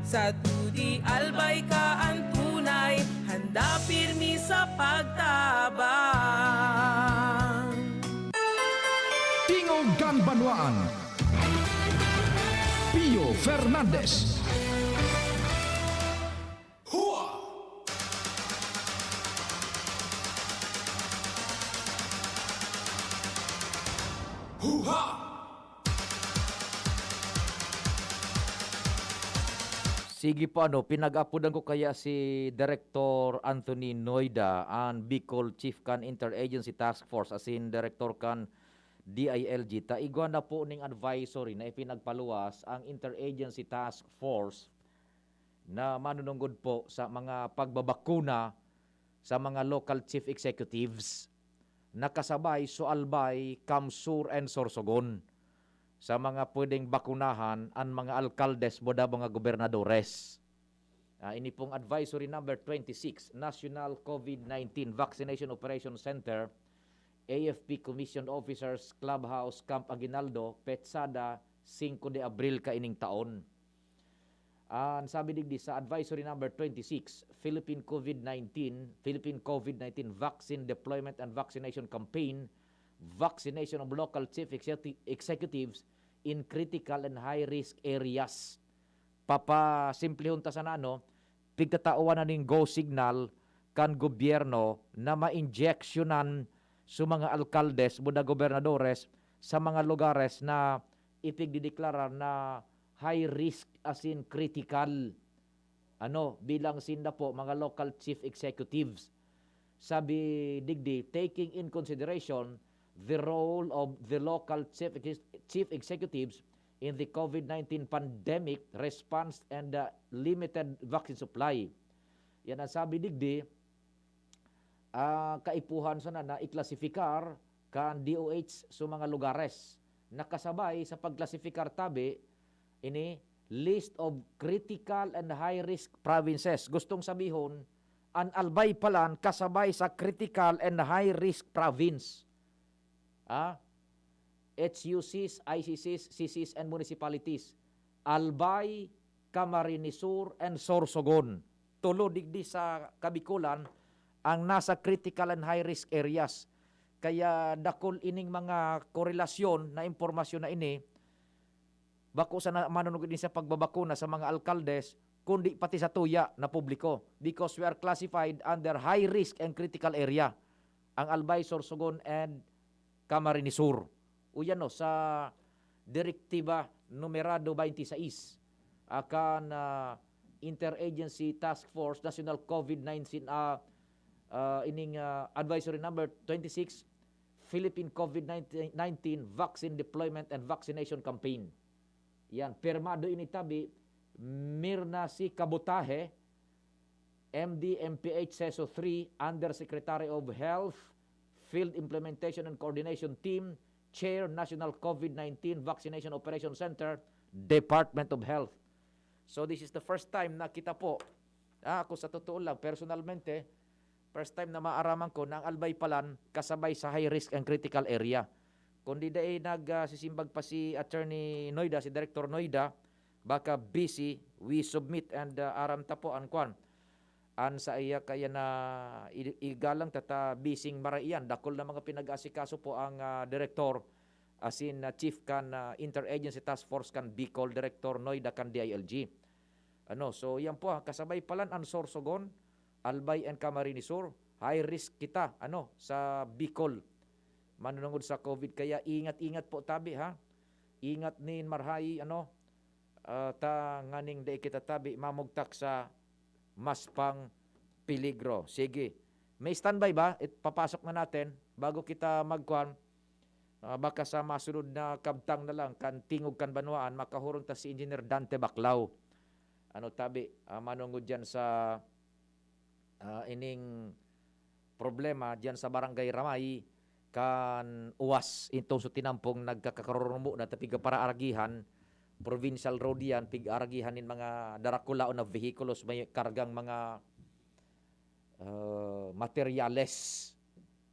Sa Tudi Albay ka ang tunay, handa pirmi sa pagtabang. Tingog kan Banwaan, Pio Fernandez. Sige po, ano, pinag-apodan ko kaya si Director Anthony Noida, an Bicol Chief kan Interagency Task Force, asin Director kan D I L G. Ta igwa na po ning advisory na ipinagpaluwas ang Interagency Task Force na manunungod po sa mga pagbabakuna sa mga local chief executives na kasabay so Albay, CamSur and Sorsogon sa mga pwedeng bakunahan an mga alkaldes boda mga gobernadores. Ah, ini pong Advisory Number twenty-six, National COVID nineteen Vaccination Operation Center, A F P Commissioned Officers Clubhouse, Camp Aguinaldo, petsada singko de Abril kaining taon. An sabi digdi sa Advisory Number twenty-six, Philippine COVID nineteen, Philippine COVID nineteen Vaccine Deployment and Vaccination Campaign, vaccination of local chief executi- executives in critical and high-risk areas. Papasimplihon ta sana, no? Pigtatawan na ning go signal kan gobyerno na ma-injeksyonan sa mga alkaldes, buda gobernadores, sa mga lugares na ipigdideklarar na high risk, asin critical, ano, bilang sinda po mga local chief executives. Sabi digdi, taking in consideration the role of the local chief, chief executives in the COVID nineteen pandemic response and the limited vaccine supply. Yan ang sabi digdi, ah, kaipuhan sana na iklasifikar kan D O H sa mga lugares. Nakasabay sa pagklasifikar tabi, ini list of critical and high risk provinces. Gustong sabihon, an Albay palan kasabay sa critical and high risk province. Ah, H U Cs, I C Cs, C Cs and municipalities. Albay, Camarines Sur and Sorsogon. Tulo digdi sa Kabikolan ang nasa critical and high risk areas. Kaya dakul ining mga korelasyon na impormasyon na ini, bako sana manunungod ini sa pagbabakuna sa mga alkaldes, kundi pati sa tuya na publiko, because we are classified under high risk and critical area, ang Albay, Sorsogon and Camarines Sur. Uyan, no, sa Direktiba Numerado twenty-six, akan, ah, Interagency Task Force National COVID nineteen, ah, ah, ining, ah, Advisory Number twenty-six, Philippine COVID nineteen Vaccine Deployment and Vaccination Campaign. Yan, pirmado ini tabi, Mirna C. Cabotaje, M D, M P H, CESO three, Undersecretary of Health, Field Implementation and Coordination Team, Chair, National COVID nineteen Vaccination Operation Center, Department of Health. So this is the first time na kita po, ah, ako sa totoo lang, personalmente, first time na maaraman ko na ang Albay palan kasabay sa high risk and critical area. Kundi dai nagsisimbag pa si Attorney Noida, si Director Noida, baka busy, we submit and, ah, aram ta po an kwan. An sa iya kaya na i- igalang ta ta bising maraiyan. Dakul na mga pinag-aasikaso po ang, ah, direktor, asin, ah, chief kan, ah, Interagency Task Force kan Bicol, Director Noida kan D I L G. Ano, so yan po, ah, kasabay palan an Sorsogon, Albay and Camarines Sur, high risk kita, ano, sa Bicol. Manunungod sa COVID, kaya ingat-ingat po tabi, ha? Ingat nin marhay, ano, ah, ta nganing dai kita tabi mamugtak sa mas pang peligro. Sige. May standby ba? It, papasok na natin bago kita magkuhan. Ah, baka sa masunod na kabtang na lang kan Tingog kan Banwaan, makahurong ta si Engineer Dante Baclao. Ano tabi, ah, manungod diyan sa, ah, ining problema diyan sa Barangay Ramay kan Uwas, itong sa tinampong nagkakakarurumubo na ta pigparaaragihan, provincial road yan, pig-aragihan nin mga darakulaon na vehikulos may kargang mga, ah, materyales.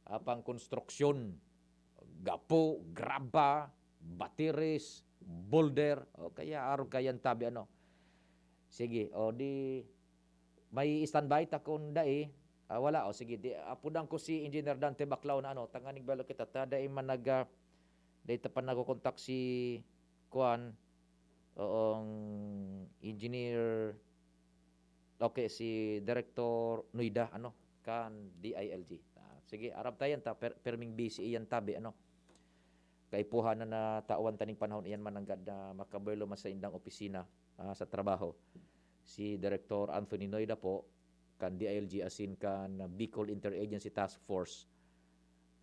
ah, pangkonstruksyon, gapo, graba, batiris, boulder, o kaya arog kayan tabi, ano. Sige, o di, may standby ta kun dai. Ah, wala, o sige, di, apudan ko si Engineer Dante Baclao na, ano, tanganing balo kita, ta dai man nag, ah, dai ta pa nakokontak si, kuan, oong Engineer, okay, si Director Noida, ano, kan D I L G. Ah, sige, arab ta yan ta, per-, perming busy iyan tabi, ano. Kaipuhan na natawan taning panahon iyan mananggad na makabuelo man sa indang opisina, ah, sa trabaho. Si Director Anthony Noida po, kan D I L G asin kan Bicol Interagency Task Force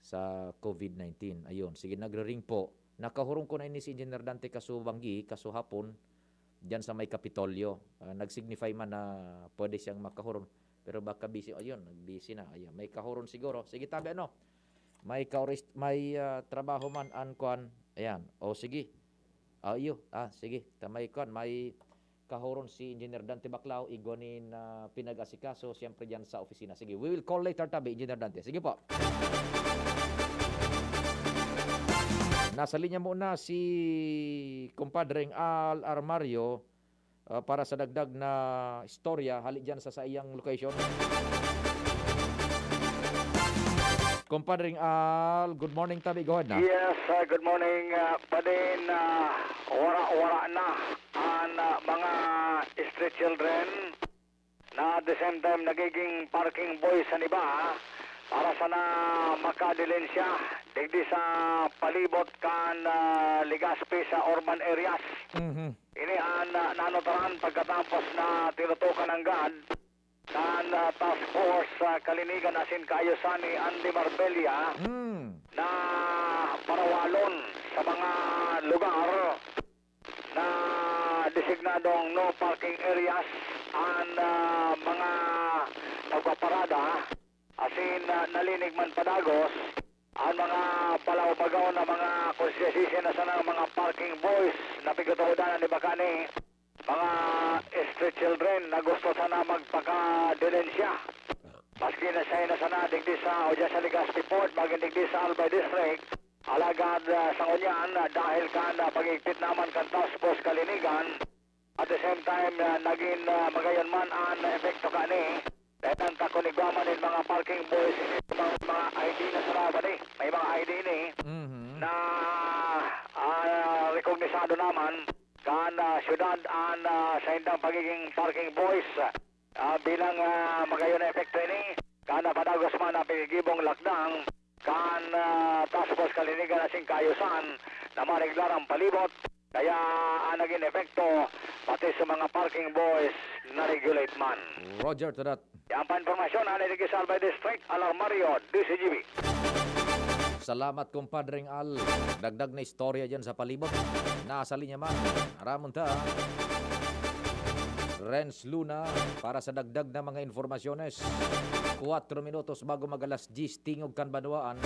sa COVID nineteen. Ayun, sige, nagre-ring po. Nakahurong ko na ini si Engineer Dante kaso banggi, kaso hapon, diyan sa may Kapitolyo. Ah, nag-signify man na pwede siyang makahurong. Pero baka busy, ayun, nag-busy na. Ayun, may kahurong siguro. Sige, tabi, ano? May kaoris-, may, ah, trabaho man, an kwan. Ayan. O, sige. Ah, iyo. Ah, sige. Ta may kwan, may kahoron si Engineer Dante Baclao, igwa nin, ah, pinag-asikaso, siyempre, diyan sa opisina. Sige, we will call later, tabi, Engineer Dante. Sige po. Nasa linya muna si Compadreng Al Armario, ah, para sa dagdag na istorya, hali diyan sa saiyang location. Compadreng Al, good morning, tabi. Go ahead na. Yes, ah, good morning, ah, Padin. Ah, wara-wara na an, ah, mga street children na at the same time nagiging parking boys an iba para sana makadilensya digdi sa palibot kan, ah, Legazpi sa urban areas. Mhm. Ini an, ah, nanutaran pagkatapos na tinutukan nanggad kan, ah, Task Force sa Kalinigan asin Kaayusan ni Andy Marbella Hmm. na parawalon sa mga lugar na designadong no parking areas an, ah, mga nagpaparada, asin, ah, nalinig man padagos an mga palaw-bagaw na mga konsesisya na sanang mga parking boys na pigtutudan an iba kani mga street children na gusto sana magpakadilensya. Maski na siya na sana digdi sa o diyan sa Legazpi Port, magin digdi sa Albay District, alagad, ah, sa ngunyan, ah, dahil kan, ah, pag-igpit naman kan Task Force Kalinigan, at the same time, ah, nagin, ah, magayon man an epekto kani, dahil ang takon igwa man nin mga parking boys, mga, mga I D na sa laban eh. May mga I D ni Mhm. na, ah, rekognisado naman kan, ah, syudad an, ah, sa indang pagiging parking boys. Ah, bilang, ah, magayon na epekto ini, kan napadagos man ang pigigibong lakdang kan, ah, Task Force Kalinigan asin Kaayusan na mareglar ang palibot, kaya ang nagin epekto, pati sa mga parking boys na-regulate man. Roger to that. Yan pa impormasyon, Anay Digis Albay District, Alarmario, D C G B. Salamat, Compadreng Al. Dagdag na istorya dyan sa palibot. Nasa linya man. Ramon ta. Renz Luna para sa dagdag na mga informasyones. Kuwatro minutos bago mag-alas diyes, tingog kan banwaan.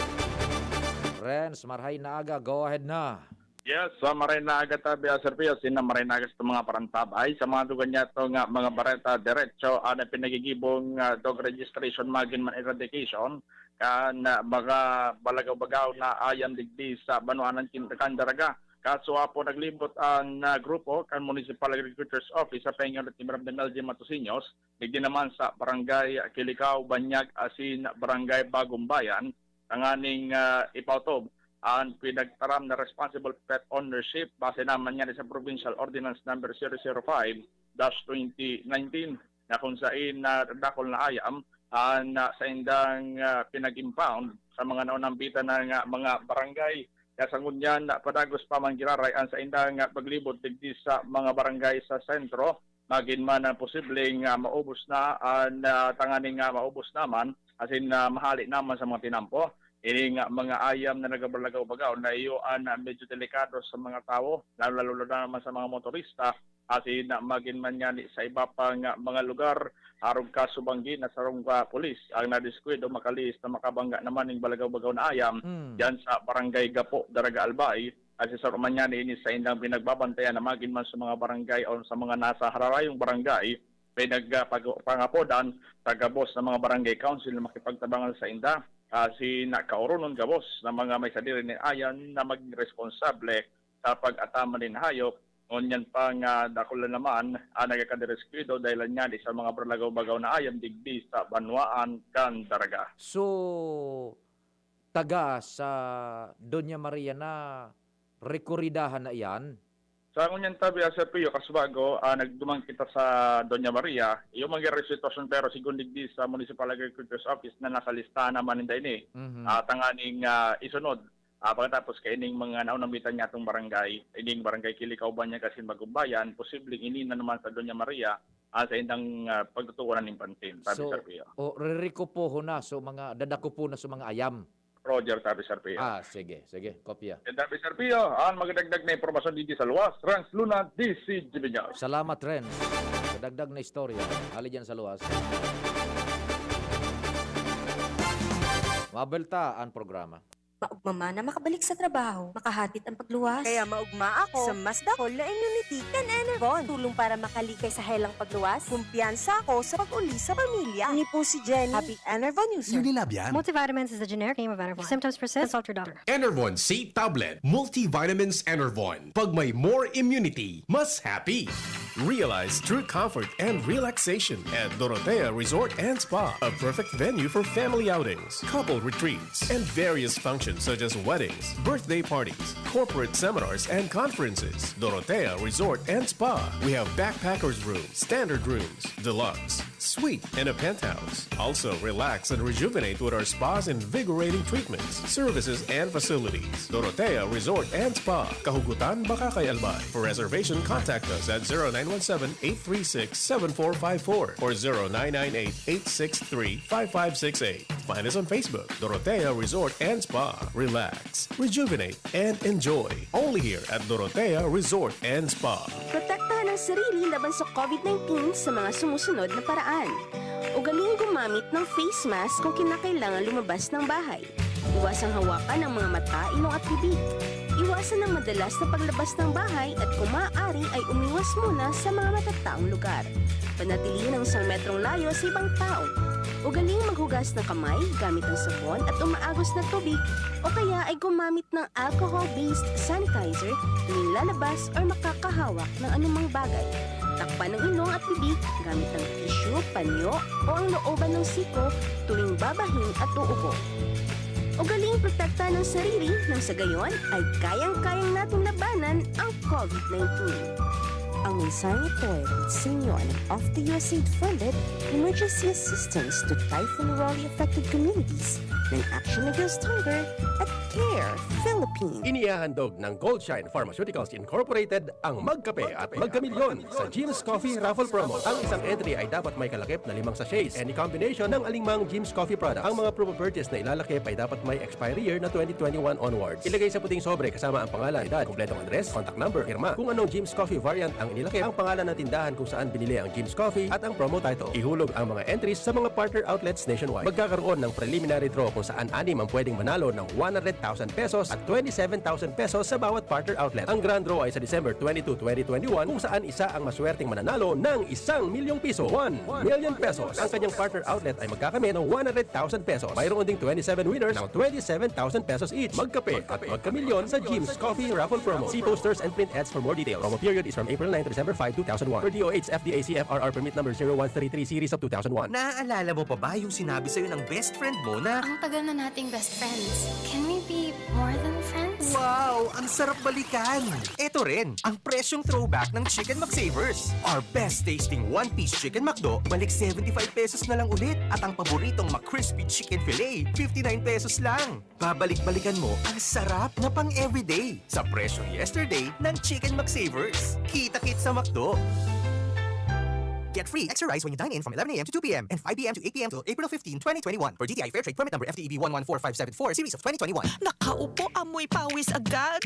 Renz, marhay na aga. Go ahead na. Yes, sa maray na aga tabi, ah, Sir Pio, sina maray na aga sa mga parantabay, sa mga dugan niya to nga mga bareta, diretso, ah, na pinagigibong, ah, dog registration, magin man eradication, kan, ah, mga balagaw-bagaw na ayam digdi sa banwaan ng Kin-, Candaraga. Kaso apo naglibot ang, ah, grupo kan Municipal Agriculture's Office sa paingon ni Mayor Daniel J. Matosiños, digdi naman sa Barangay Kilikao, Banyag, asin Barangay Bagong Bayan, tanganing, ah, ipautob ang pinagtaram na responsible pet ownership base naman yan sa Provincial Ordinance Number zero zero five dash twenty nineteen, na kung sain na dakul na ayam ang, ah, saindang, ah, pinag-impound sa mga naunambitan na nga mga barangay. Kaya sa ngunyan, na padagos pa man giraray ang saindang, ah, paglibot digdi sa mga barangay sa sentro, magin man ang posibleng, ah, maubos na, ah, na tanganing, ah, maubos naman, asin, ah, mahali naman sa mga tinampo. Ini nga mga ayam na nagabalagaw-bagaw na iyo an, ah, medyo delikado sa mga tawo, lalo-lalo na naman sa mga motorista, asin, ah, magin man ngani sa iba pang, ah, mga lugar, arog kasubanggi na sarong, ah, pulis ang nadiskwid o makalihis na makabangga naman ning balagaw-bagaw na ayam Mm. diyan sa Barangay Gapo, Daraga Albay, asin sa Romanyani ini sa indang pinagbabantayan na magin man sa mga barangay o sa mga nasa hararayong barangay, pinagpag-, pangapodan sa gabos na mga barangay council na makipagtabangan sainda, asin kauronon gabos na mga may sadiri nin ayan na maging responsable sa pag-ataman nin hayop, ngunyan pa nga dakula naman an nagkakadiskuido dahelan ngani sa mga barlagaw-bagaw na ayan digdi sa banwaan kan Daraga. So, taga sa Doña Maria na rekoridahan na iyan? Sa ngunyan tabi, ah, Sir Pio, kasubago, ah, nagduman kita sa Doña Maria, iyo man garo sitwasyon, pero segun digdi sa Municipal Agriculture's Office na nasa listahan naman ninda ini, Mhm. ah, tanganing, ah, isunod. Ah, pagkatapos kaining mga naunambitan niyatong barangay, ining Barangay Kilikauban niya kasi Magumbayan, posibleng ini na naman sa Doña Maria, ah, sa indang, ah, pagtutuunan nin pansin, sabi So, Sir Pio. o, ririkupohon na, so mga dadakupo na sa mga ayam. Roger, sabi Sir Pio. Ah, sige, sige, kopya. Yan, sabi Sir Pio, ang magdagdag na impormasyon dito sa luwas, Renz Luna, D C G B News. Salamat, Renz. Dagdag na istorya. Hali dyan sa luwas. Mabelta ang programa. Maugma man na makabalik sa trabaho, makahapit ang pagluwas. Kaya maugma ako sa mas dakol na immunity kan Enervon. Tulong para makalikay sa helang pagluwas. Kumpiyansa ako sa pag-uli sa pamilya. Ini po si Jenny, happy Enervon user. Unilab yan. Multivitamins is the generic name of Enervon. If symptoms persist, consult your doctor. Enervon C Tablet, Multivitamins Enervon. Pag may more immunity, mas happy. Realize true comfort and relaxation at Dorotea Resort and Spa, a perfect venue for family outings, couple retreats, and various functions such as weddings, birthday parties, corporate seminars, and conferences. Dorotea Resort and Spa. We have backpackers room, standard rooms, deluxe, suite, and a penthouse. Also, relax and rejuvenate with our spa's invigorating treatments, services, and facilities. Dorotea Resort and Spa, Kahugutan, Bacacay, Albay. For reservation, contact us at zero nine one seven, eight three six, seven four five four or zero nine nine eight, eight six three, five five six eight. Find us on Facebook, Dorotea Resort and Spa. Relax, rejuvenate, and enjoy. Only here at Dorotea Resort and Spa. Protektahan ang sarili laban sa COVID nineteen sa mga sumusunod na paraan. Ugaling gumamit ng face mask kung kinakailangan lumabas ng bahay. Iwasang hawakan ang mga mata, ilong at bibig. Iwasan ang madalas na paglabas ng bahay at kung maaari ay umiwas muna sa mga matataong lugar. Panatilihin ang isang metrong layo sa ibang tao. Ugaling maghugas ng kamay gamit ang sabon at umaagos na tubig o kaya ay gumamit ng alcohol-based sanitizer tuwing lalabas or makakahawak ng anumang bagay. Takpan ang ilong at bibig gamit ang tissue, panyo o ang looban ng siko tuwing babahin at uubo. Ugaling protektahan ang sarili nang sa gayon ay kayang-kayang natin labanan ang COVID nineteen. Ang mensaheng ito ay hatid sa inyo ng OFTA-USAID funded Emergency Assistance to Typhoon Raleigh Affected Communities ng Action Against Hunger at Care Philippines. Inihahandog ng Goldshine Pharmaceuticals Incorporated ang Magkape at Magkamilyon sa Jim's Coffee Raffle Promo. Ang isang entry ay dapat may kalakip na limang sachets, any combination ng alingmang Jim's Coffee product. Ang mga proof of purchase na ilalakip ay dapat may expiry year na twenty twenty-one onwards. Ilagay sa puting sobre kasama ang pangalan, edad, kompletong address, contact number, pirma. Kung anong Jim's Coffee variant ang inilakip, ang pangalan ng tindahan kung saan binili ang Jim's Coffee, at ang promo title. Ihulog ang mga entries sa mga partner outlets nationwide. Magkakaroon ng preliminary draw kung saan anim ang pwedeng manalo ng one hundred thousand pesos at twenty-seven thousand pesos sa bawat partner outlet. Ang grand draw ay sa December twenty-two, twenty twenty-one, kung saan isa ang maswerteng mananalo ng isang milyong piso, one million pesos. Ang kanyang partner outlet ay magkakamit ng one hundred thousand pesos. Mayroon ding twenty-seven winners ng twenty-seven thousand pesos each. Magkape at magkamilyon sa Jim's Coffee Raffle Promo. See posters and print ads for more details. Promo period is from April nine to December five, two thousand one. Per D O H F D A C F R R permit number zero one three three series of two thousand one. Naaalala mo pa ba yung sinabi sa'yo ng best friend mo na, "Ang tagal na nating best friends. Can we be more than friends?" Wow! Ang sarap balikan! Eto rin, ang presyong throwback ng Chicken McSavers. Our best tasting one-piece Chicken McDo, balik seventy-five pesos na lang ulit. At ang paboritong McCrispy Chicken Fillet, fifty-nine pesos lang. Babalik-balikan mo ang sarap na pang-everyday sa presyong yesterday ng Chicken McSavers. Kita-kit sa McDo! Get free extra rice when you dine in from eleven a m to two p m and five p m to eight p m till April fifteen, twenty twenty-one, per D T I Fair Trade Permit Number F T E B one one four five seven four, Series of twenty twenty-one. Nakaupo, amoy pawis agad.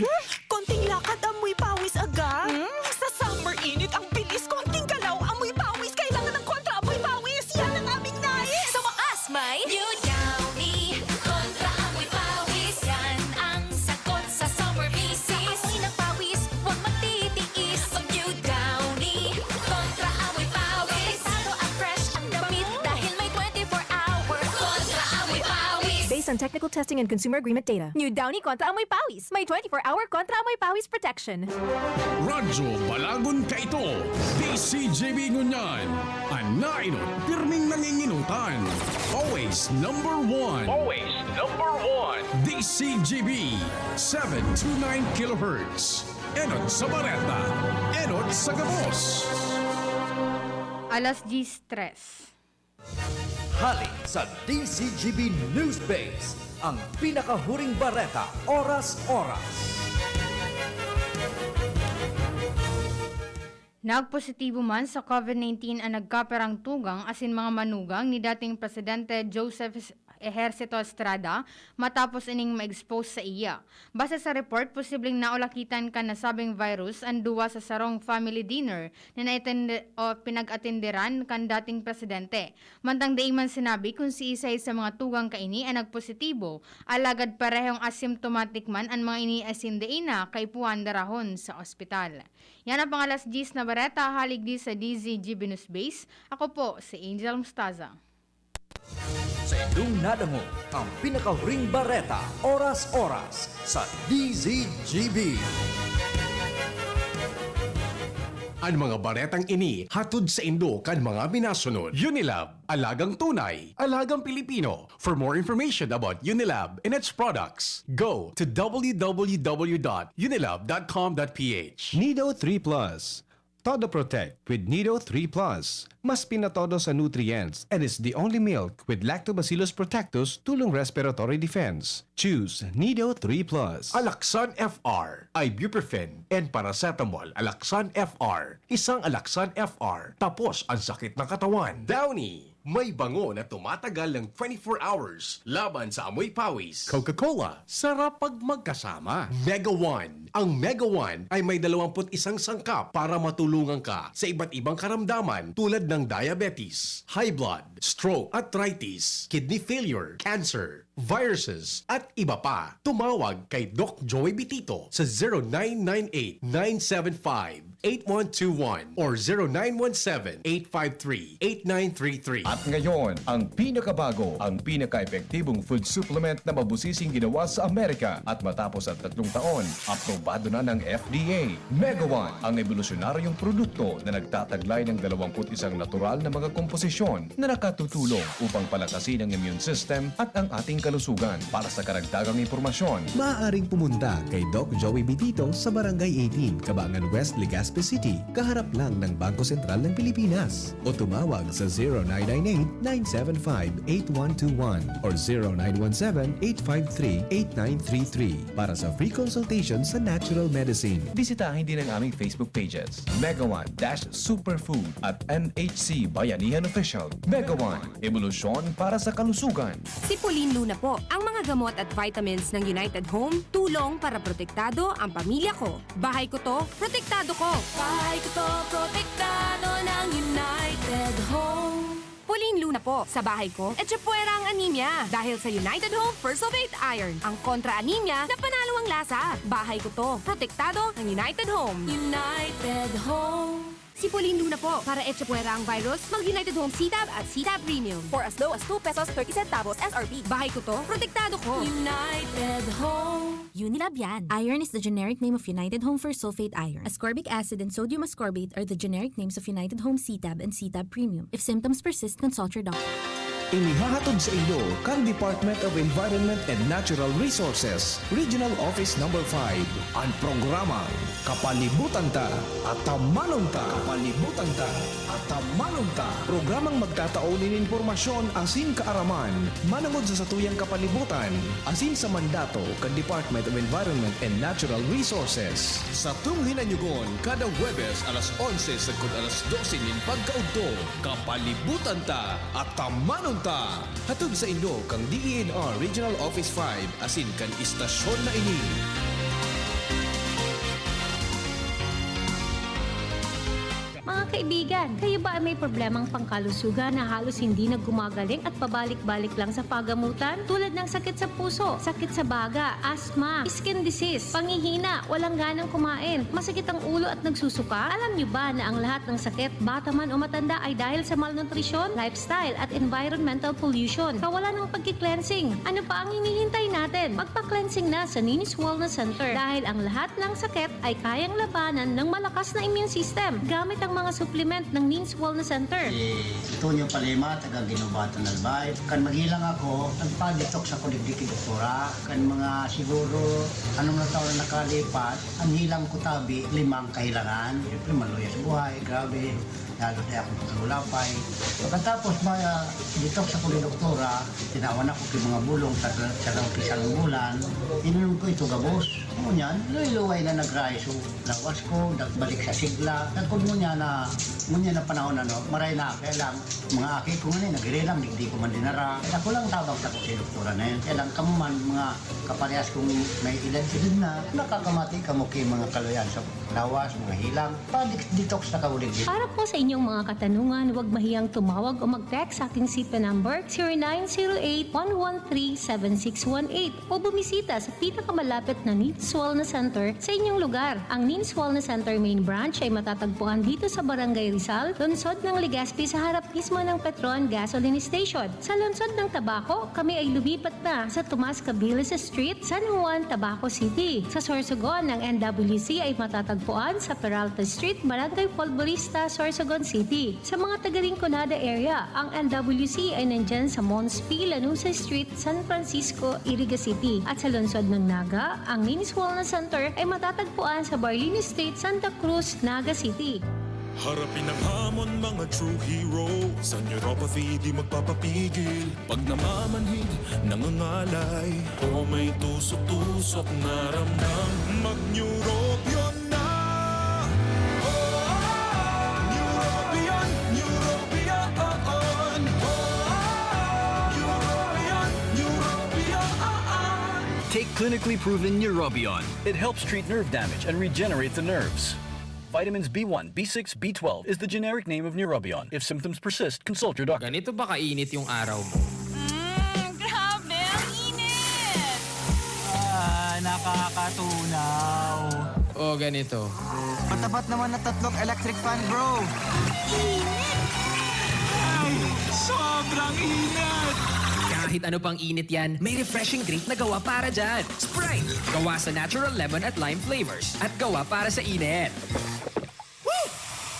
Konting lakad, amoy pawis agad. Hmm? Sa summer init, ang bilis. Konting galaw, amoy pawis. Kailangan ng kontra amoy pawis. Yan ang aming nais. Sa wakas, may New Downy Kontra Amoy Pawis. Yan ang sagot sa summer bisis. Sa amoy ng pawis, huwag magtitiis. Mag New Downy Kontra Amoy Pawis. on technical testing and consumer agreement data. New Downy Kontra Amoy Pawis. May twenty-four hour Kontra Amoy Pawis protection. Radyo Balagon Kaito, D C G B Ngunyan. An nainot, pirming nanginginutan. Always number one. Always number one. D C G B, seven two nine kilohertz. Enot sa bareta, enot sa gabos. Alas diyes tres. Hali sa D C G B News Base, ang pinakahuring bareta, oras-oras. Nagpositibo man sa COVID nineteen an nagkaperang tugang asin mga manugang ni dating Presidente Joseph Ejercito Estrada matapos ining ma-expose sa iya. Base sa report, posibleng naulakitan kan nasabing virus an duwa sa sarong family dinner na naitende o pinag-atenderan kan dating presidente. Mantang dai man sinabi kun siisay sa mga tugang kaini an nagpositibo, alagad parehong asymptomatic man an mga ini asin dai na kaipuhan darahon sa ospital. Yan ang pang alas diyes na bareta, hali digdi sa D Z G B News Base. Ako po si Angel Mustaza. Sa indong nadangog ang pinakahuring bareta, oras-oras, sa D Z G B. An mga baretang ini hatod sa indo kan mga minasunod. Unilab, alagang tunay, alagang Pilipino. For more information about Unilab and its products, go to w w w dot unilab dot com dot p h. Nido three Plus. Todo Protect with Nido three Plus. Mas pinatodo sa nutrients and is the only milk with Lactobacillus protectus tulong respiratory defense. Choose Nido three Plus. Alaxan F R, ibuprofen, and paracetamol. Alaxan F R, isang Alaxan F R, tapos ang sakit ng katawan. Downy, may bango na tumatagal ng twenty-four hours laban sa amoy pawis. Coca-Cola, sarap pag magkasama. Mega One, ang Mega One ay may dalawampu't isang sangkap para matulungan ka sa iba't ibang karamdaman tulad ng diabetes, high blood, stroke, arthritis, kidney failure, cancer, viruses, at iba pa. Tumawag kay Doc Joey Bitito sa zero nine nine eight, nine seven five, eight one two one or zero nine one seven, eight five three, eight nine three three. At ngayon, ang pinakabago, ang pinaka-epektibong food supplement na mabusising ginawa sa Amerika at matapos ang tatlong taon, aprobado na ng F D A. Mega One, ang ebolusyonaryong produkto na nagtataglay ng dalawampu't isang natural na mga komposisyon na nakatutulong upang palakasin ang immune system at ang ating kalusugan. Para sa karagdagang impormasyon, maaaring pumunta kay Doc Joey Bitito sa Barangay eighteen, Cabangan West, Legazpi City, kaharap lang ng Bangko Sentral ng Pilipinas. O tumawag sa zero nine nine eight, nine seven five, eight one two one or zero nine one seven, eight five three, eight nine three three para sa free consultation sa natural medicine. Bisitahin din ang aming Facebook pages, Mega One dash Superfood at N H C Bayanihan Official. Mega One, ebolusyon para sa kalusugan. Si Pauline Luna po. Ang mga gamot at vitamins ng United Home, tulong para protektado ang pamilya ko. Bahay ko to, protektado ko. Bahay ko to, protektado ng United Home. Pauline Luna po. Sa bahay ko, etchepwera ang anemia dahil sa United Home Fersulfate Iron. Ang kontra anemia na panalo ang lasa. Bahay ko to. Protektado ng United Home. United Home. Si Pauline Luna po. Para etchepwera ang virus, mag United Home C-Tab at C-Tab Premium. For as low as two pesos thirty centavos S R P. Bahay ko to, protektado ko. United Home. Unilab yan. Iron is the generic name of United Home Fersulfate Iron. Ascorbic acid and sodium ascorbate are the generic names of United Home C-Tab and C-Tab Premium. If symptoms persist, consult your doctor. Inihahatod sa inyo kan Department of Environment and Natural Resources, Regional Office Number five, an programang Kapalibutan Ta, Atamanon Ta. Kapalibutan Ta, Atamanon Ta. Programang magtatao nin impormasyon asin kaaraman manongod sa satuyang kapalibutan asin sa mandato kan Department of Environment and Natural Resources. Satong hinanyugon kada Huwebes alas onse sagkod alas dose nin pagkaudto. Kapalibutan Ta, Atamanon Ta. Hatod sa inyo kan D E N R Regional Office five asin kan istasyon na ini. Mga Kaibigan, kayo ba ay may problemang pangkalusugan na halos hindi na gumagaling at pabalik-balik lang sa pagamutan? Tulad ng sakit sa puso, sakit sa baga, asthma, skin disease, panghihina, walang ganang kumain, masakit ang ulo at nagsusuka? Alam nyo ba na ang lahat ng sakit, bata man o matanda, ay dahil sa malnutrisyon, lifestyle at environmental pollution? Kawalan ng pagki-cleansing. Ano pa ang hinihintay natin? Magpa-cleansing na sa Ninis Wellness Center dahil ang lahat ng sakit ay kayang labanan ng malakas na immune system gamit ang mga supplement ng Ninis Wellness Center. Si Antonio Palema, taga Guinobatan, Albay. Kan maghilang ako, nagpa-detox ako digdi ki doktora. Kan mga siguro, anom na taon na nakalipas, ang hilang ko tabi, limang kahilangan. Siyempre, maluya sa buhay, grabe. Lalo na akong pagkagulapay. Pagkatapos, ma-, detox ako ni doktora, tinawan ako ki mga bulong sa, sa loob ki sarong bulan. Ininom ko ito gabos. Ngunyan, luway-luway na nag-rise. So, lawas ko, nagbalik sa sigla. At kung ngunyan na, ngunyan na panahon, ano, maray na, kaya lang, mga aki ko nga ni, nagirilang, digdi ko man dinara. Kaya ako lang tabang sa si doktora na yan. Kaya lang, kamo man, mga kaparehas kong may edad-edad na, nakakamati kamo ki mga kaluyan sa lawas, mga hilang. Pa-detox na ka ulit. Para po sa inyong mga katanungan, huwag mahiyang tumawag o mag-text sa aking cellphone number, zero nine zero eight, one one three, seven six one eight, o bumisita sa pinakamalapit na Ninis Wellness Center sa inyong lugar. Ang Ninis Wellness Center main branch ay matatagpuan dito sa Barangay Rizal, lungsod ng Legazpi, sa harap mismo ng Petron Gasoline Station. Sa lungsod ng Tabaco, kami ay lumipat na sa Tomas Cabilis Street, San Juan, Tabaco City. Sa Sorsogon, ang N W C ay matatagpuan sa Peralta Street, Barangay Polvorista, Sorsogon City. Sa mga taga Rinconada area, ang N W C ay nandyan sa Mons P. Lanuza Street, San Francisco, Iriga City. At sa lungsod ng Naga, ang Ninis Wellness Center ay matatagpuan sa Barlini Street, Santa Cruz, Naga City. Harapin ang hamon, mga true hero. Sa neuropathy, di magpapapigil. Pag namamanhid, nangangalay, o may tusok-tusok na ramdam, mag-Neurobion na! Oh, Neurobion, Neurobion, oh, oh. Neurobion, Neurobion, oh, oh. Take clinically proven Neurobion. It helps treat nerve damage and regenerate the nerves. Vitamins B one, B six, B twelve is the generic name of Neurobion. If symptoms persist, consult your doctor. Ganito ba kainit yung araw mo? Mm, grabe, ang init! Ah, nakakatunaw. O ganito. Patapat naman na tatlong electric fan, bro. Ay, sobrang init! Kahit ano pang init yan, may refreshing drink na gawa para dyan. Sprite! Gawa sa natural lemon at lime flavors. At gawa para sa init. Woo!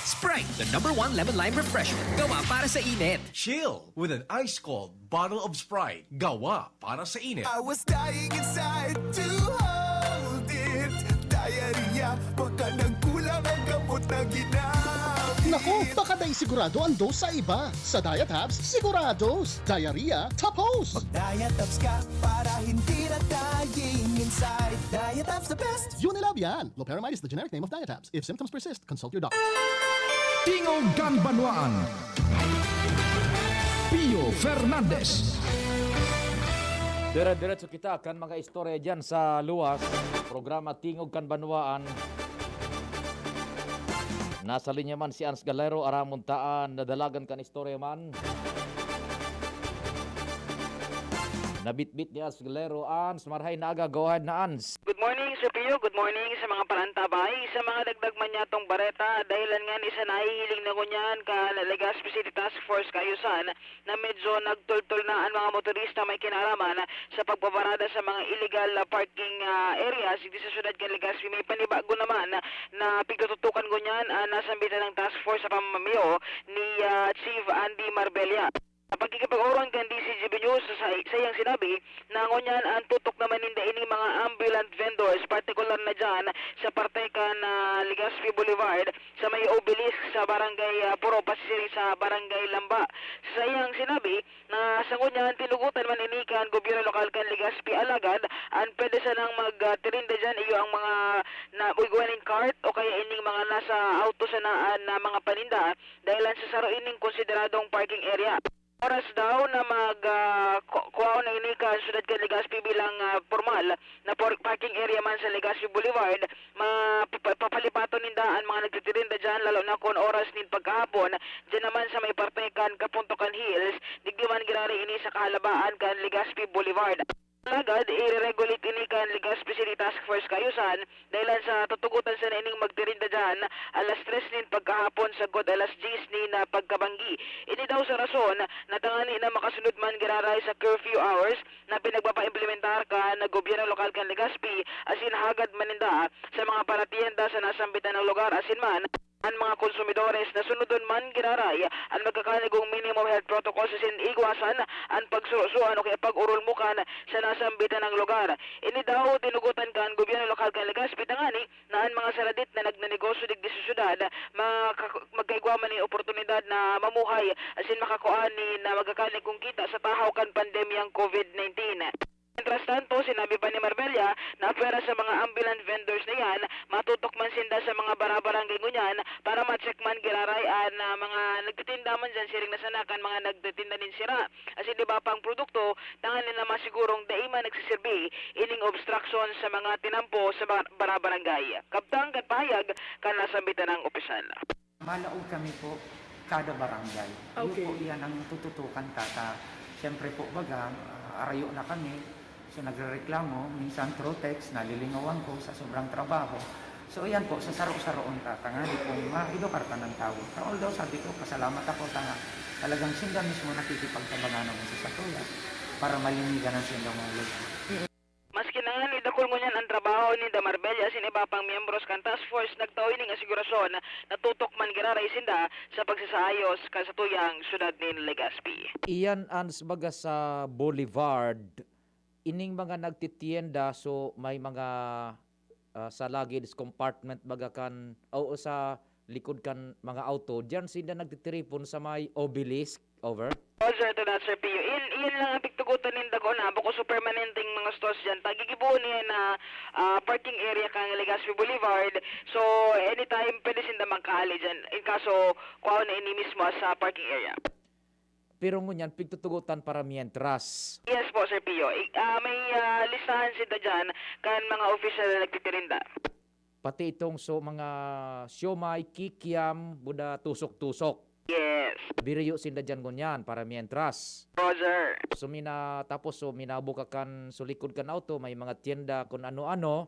Sprite, the number one lemon lime refresher. Gawa para sa init. Chill with an ice cold bottle of Sprite. Gawa para sa init. I was dying inside to hold it. Diarrhea, baka nagkulang ang gamot na ginamit. Naku, baka dai sigurado ang dose sa iba. Sa Diatabs, sigurados. Diarrhea, tapos. Mag-Diatabs ka para hindi na dying inside. Diatabs the best. Unilab yan. Loperamide is the generic name of Diatabs. If symptoms persist, consult your doctor. Tingog kan Banwaan. Pio Fernandez. Dire-diretso kita kan mga istorya dyan sa luwas. Programa Tingog kan Banwaan. Nasa linya man si Ans Galero, aramon ta an nadalagan kan istorya man. Nabitbit ni Ans Galero. Ans, marahay na aga, go ahead na, Ans. Good morning, Sir Pio. Good morning sa mga parantabay. Sa mga dagdag man niyatong bareta, dahilan nga ni sa nahihiling na ngunyan kan Legazpi City Task Force Kaayusan na medyo nagtultol na an mga motorista may kinaraman sa pagpaparada sa mga illegal na parking, ah, areas digdi sa syudad kan Legazpi. May panibago naman na pigtututukan ngunyan an nasambitan ng task force sa pamamayo ni, ah, Chief Andy Marbella. Sa pagkikipag-oron kan D C G B News, sa, sa iyang sinabi na ngunyan an tutok naman ninda ining mga ambulant vendors, partikular na dyan sa parte kan, ah, Legazpi Boulevard, sa may obelisk sa Barangay, ah, Puro, pasisiring sa Barangay Lamba. Sa iyang sinabi na sa ngunyan, tinugutan man ini kan gobyerno lokal kan Legazpi, alagad an pwede sanang mag, ah, tirinda dyan iyo ang mga na, igwa nin cart o kaya ining mga nasa auto sanaan na mga paninda, dahilan sa saro ining konsideradong parking area. Oras daw na mag, ah, ku-, kuha na ini kan syudad kan Legazpi bilang, ah, pormal na por-, parking area man sa Legazpi Boulevard, ma-, pa-, papalipaton ninda an mga nagtitirinda diyan, lalo na kun oras nin pagkahapon, diyan naman sa may parte kan Kapuntokan Hills, digdi man giraray ini sa kahalabaan kan Legazpi Boulevard. Alagad, ire-regulate ini kan Legazpi City Task Force Kaayusan, dahilan sa tutugotan sana ining magtirinda diyan alas tres nin pagkahapon sagkod alas diyes nin, ah, pagkabanggi. Ini daw sa rason na tangani na makasunod man giraray sa curfew hours na pinagpapaimplementar kan gobyerno lokal kan Legazpi, asin hagad man ninda sa mga paratienda sa nasambitan na lugar, asin man an mga konsumidores na sunodon man giraray an magkakanigong minimum health protocols asin igwasan an pagsurosuan o kaya pag-urulmukan sa nasambitan na lugar. Ini daw tinugotan kan gobyerno lokal kan Legazpi tangani na an mga saradit na nagnanegosyo digdi sa syudad maka-, magkaigwa man nin oportunidad na mamuhay asin makakua nin magkakanigong kita sa tahaw kan pandemyang COVID nineteen. Mientras tanto, sinabi pa ni Marbella na pwera sa mga ambulant vendors na yan, matutok man sinda sa mga barabarangay ngunyan para ma-check man giraray an, ah, mga nagtitinda man dyan, siring na sana kan mga nagtitinda nin sira asin iba pang produkto, tanganing na masigurong dai man nagsisirbi ining obstruction sa mga tinampo sa ba-, barabarangay. Kabtang kan pahayag kan nasambitan ng opisyal. Malaog kami po kada barangay. Yun Okay. po, iyan ang tututukan, kaka-, siyempre po, baga, ah, arayo na kami. So, nagrereklamo, minsan through text, nalilingawan ko sa sobrang trabaho. So, iyan po, sa saro-saroon tatangani kung maedukar ka ng tao. Although, sabi ko, pasalamat ako, tanga, talagang sinda mismo nakikipagtabangan naman sa satuya para malinigan ang sindang mga lugar. Maski na ngani dakul ngunyan an trabaho ninda Marbella asin iba pang miyembros kan task force, nagtao ining asigurasyon na tutok man giraray sinda sa pagsasaayos kan satuyang syudad nin Legazpi. Iyan an sbaga sa Boulevard. Ining mga nagtitienda, so may mga, ah, sa luggage compartment baga kan, o sa likod kan mga auto, diyan sinda nagtitiripon sa may obelisk. Over. Roger to that, Sir Pio. In, iyan lang ang pigtugutan ninda ko na, bako so permanenteng mga stores dyan. Tagigibuon niya na, ah, parking area kan Legazpi Boulevard. So, anytime, pwede sinda magkaali dyan. In kaso, kuha na ini mismo sa parking area. Pero ngunyan, pigtutugutan para mientras. Yes po, Sir Pio. I-, ah, may, ah, listahan sinda dyan kan mga official na nagtitirinda. Pati itong so mga siomai, kikiam, buda tusok-tusok. Yes. Biriyo sinda diyan ngunyan para mientras. Roger. So mina-, tapos so minabuka kan so likod kan auto, may mga tienda kun ano-ano,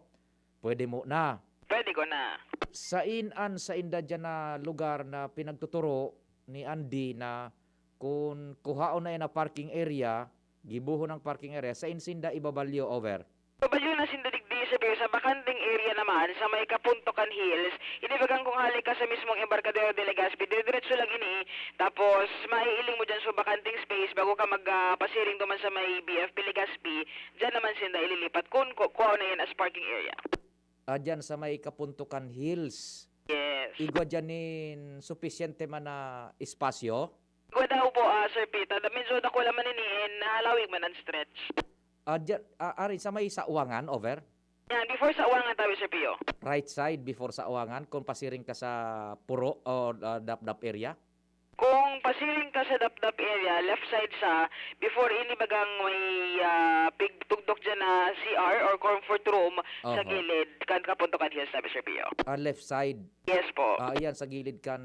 pwede mo na. Pwede ko na. Sain an sainda diyan na lugar na pinagtuturo ni Andy na kun kuhaon na yan na parking area, gibuhon ang parking area, sain sinda ibabalyo? Over. Ibabalyo na sinda digdi, Sir Pio, sa bakanteng area naman, sa may Kapuntokan Hills. Ini bagang kung hali ka sa mismong Embarcadero de Legazpi, dire-diretso lang ini. Tapos, maiiling mo dyan sa bakanteng space bago ka mag, ah, pasiring duman sa may B F P Legazpi. Dyan naman sinda ililipat kun ku-, kuha na yan as parking area. Ah, dyan sa may Kapuntokan Hills. Yes. Igwa dyan nin supisyente man na espasyo? Igwa daw po, ah, Sir Peter. Da-, medyo dakula man ini, eh, nahalawig man ang stretch. Ah, dyan, ah, ari, sa may Sawangan, over? Yan, before Sawangan tabi, Sir Pio. Right side before Sawangan, kung pasiring ka sa Puro o, ah, Dapdap area? Kung pasiring ka sa Dapdap area, left side sa, before ini bagang may, ah, pigtugdok dyan na C R or comfort room sa Oho. gilid, kan Kapuntokan Hills tabi, Sir Pio. Ah, left side. Yes po. Ah, ayan, sa gilid kan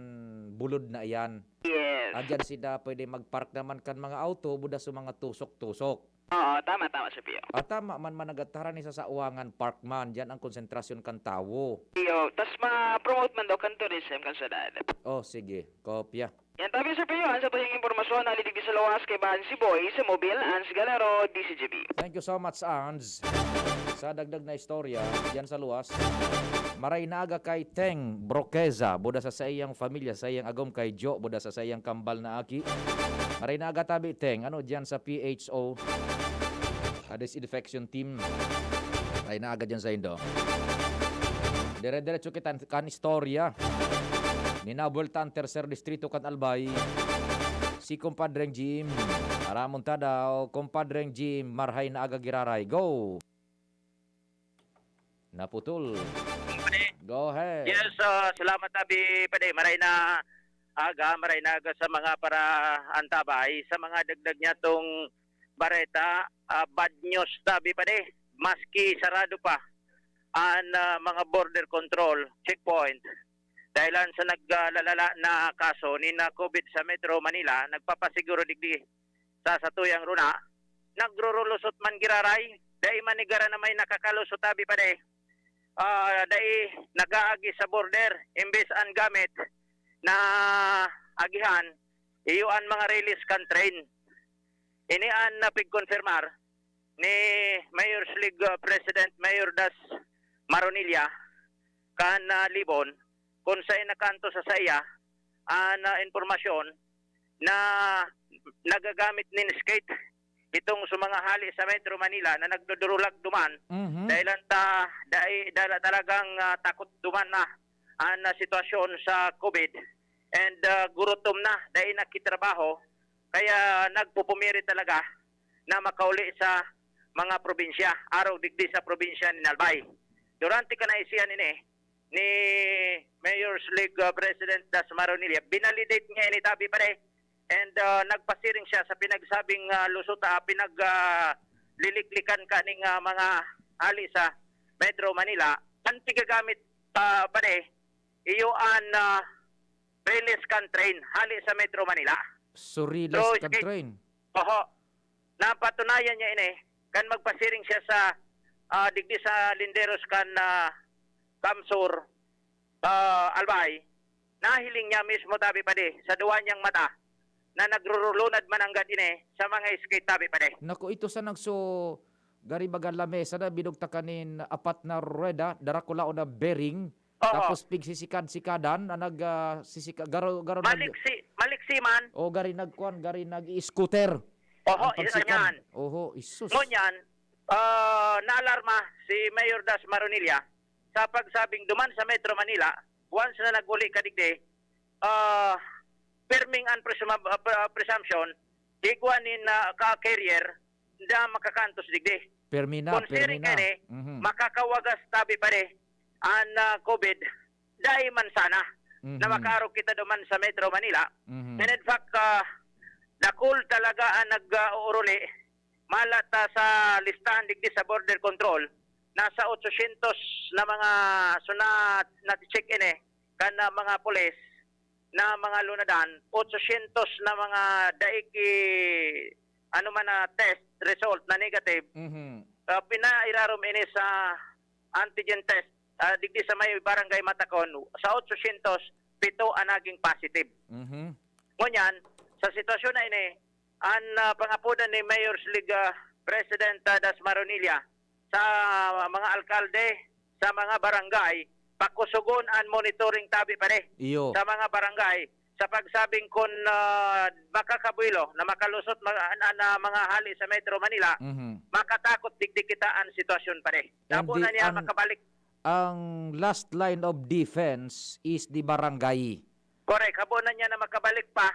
bulod na ayan. Yes. Ah, dyan sila pwede mag-park naman kan mga auto, buda sa mga tusok-tusok. Oo, tama, tama, Sir Pio. Ah, tama man, managataran ni sa Sawangan Park man. Diyan ang konsentrasyon kan tawo. Iyo, tas ma-promote man daw kan tourism kan syudad. Oh, sige. Kopya. Yan tabi, Sir Pio, ang sa tuyang impormasyon na lidig di sa luwas kay Bahan si Boy sa Mobile, Ans Galero, D C G B. Thank you so much, Ans. Sa dagdag na istorya, diyan sa luwas, maray na aga kay Teng Broqueza, buda sa saiyang pamilya, saiyang agom kay Jo, buda sa saiyang kambal na aki. Maray na aga tabi, Teng. Ano diyan sa P H O? Ah, disinfection team. Maray na aga diyan sa indo. Dire-diretso kita kan istorya. Ninabuelta ang tercer distrito kan Albay. Si Compadreng Jim. Aramon ta daw, Compadreng Jim, marhay na aga giraray. Go! Naputol. Pwede. Go ahead. Yes, ah, salamat, Abi. Pwede, maray na aga, maray na aga sa mga paraantabay, sa mga dagdag niya tong Bareta, ah, bad news tabi pa di. Maski sarado pa an, ah, mga border control checkpoint, dahilan sa naglalala na kaso nin, ah, COVID sa Metro Manila, nagpapasiguro digdi sa satuyang runa, nagrurulusot man giraray, dai man ni gara na may nakakalusot tabi pa di. Ah, dai nag-aagi sa border, imbes an gamit na agihan, iyo an mga release kan train. Ini an napigkonfirmar ni Mayor's League, ah, President Mayor Das Maronilla kan, ah, Libon, kun saen nakanto sa saiya an, ah, impormasyon na nagagamit nin skate itong sa mga hali sa Metro Manila na nagdudurulag duman Mhm. dahil ang ta, dai, dala, talagang, ah, takot duman na ang, ah, sitwasyon sa COVID and, ah, gurutom na, dai nakitrabaho, kaya nagpupumiri talaga na makauli sa mga probinsya, arog digdi sa probinsya nin Albay. Durante kan naisihan ini ni Mayor's League, ah, President Das Maronilla, binalidate niya ini tabi pa di. And, ah, nagpasiring siya sa pinagsabing, ah, lusot, ah, pinag, ah, liliklikan kaning, ah, mga hali sa Metro Manila. An pigagamit, ah, pa di, iyo an, ah, release kan train hali sa Metro Manila. So, release So, kan sige. train? Oho. Napatunayan niya ini kan magpasiring siya sa, ah, digdi sa linderos kan, ah, Kamsur, ah, Albay. Nahiling niya mismo tabi pa di sa duwa niyang mata na nagrurulunad mananggad ini sa mga skate tabi pa di. Naku, ito sa nagso-, gari baga lamesa na bidugtakan nin apat na ruweda, darakulaon na bearing, Oo. tapos pigsisikad-sikadan na nag, ah, sisika-, garo, garo nag- Maliksi, maliksi man. O, gari nagkuan, gari nag-i-scooter. Oho, Ang isa pagsikad. niyan. Oho, isus. Ngunyan, ah, naalarma si Mayor Das Maronilla sa pagsabing duman sa Metro Manila, once na nag-uli ka digdi, ah, perming an presuma-, ah, pre-, ah, presumption, igwa nin, ah, ka-carrier na makakantos digdi. Permi na, Considering permi na. kani, Mhm. makakawagas tabi pa di an, ah, COVID, dai man sana Mhm. na makaarog kita duman sa Metro Manila. Mhm. And in fact, ah, dakul talaga ang nag-uuruli. Malat ta sa listahan digdi sa border control, nasa otsosyentos na mga suna na-check ini kan, ah, mga pulis na mga lunadan, otsosyentos na mga dai ki-, ano man na test result na negative. Mhm. Ah, pinairarom ini sa antigen test, ah, digdi sa may Barangay Matacon, sa otsosyentos, pito ang naging positive. Mhm. Ngunyan, sa sitwasyon na ini, an, ah, pangapodan ni Mayor's League, ah, President, ah, Das Maronilla sa mga alkalde, sa mga barangay, pakusugon an monitoring tabi pa di Iyo. sa mga barangay sa pagsabing kun, ah, makakabuelo na makalusot mga, an, an, ah, mga hali sa Metro Manila, Mhm. makatakot digdi kita an sitwasyon pa di. And Abo the, na niya an, makabalik. ang last line of defense is the barangay. Correct. Habo na niya na makabalik pa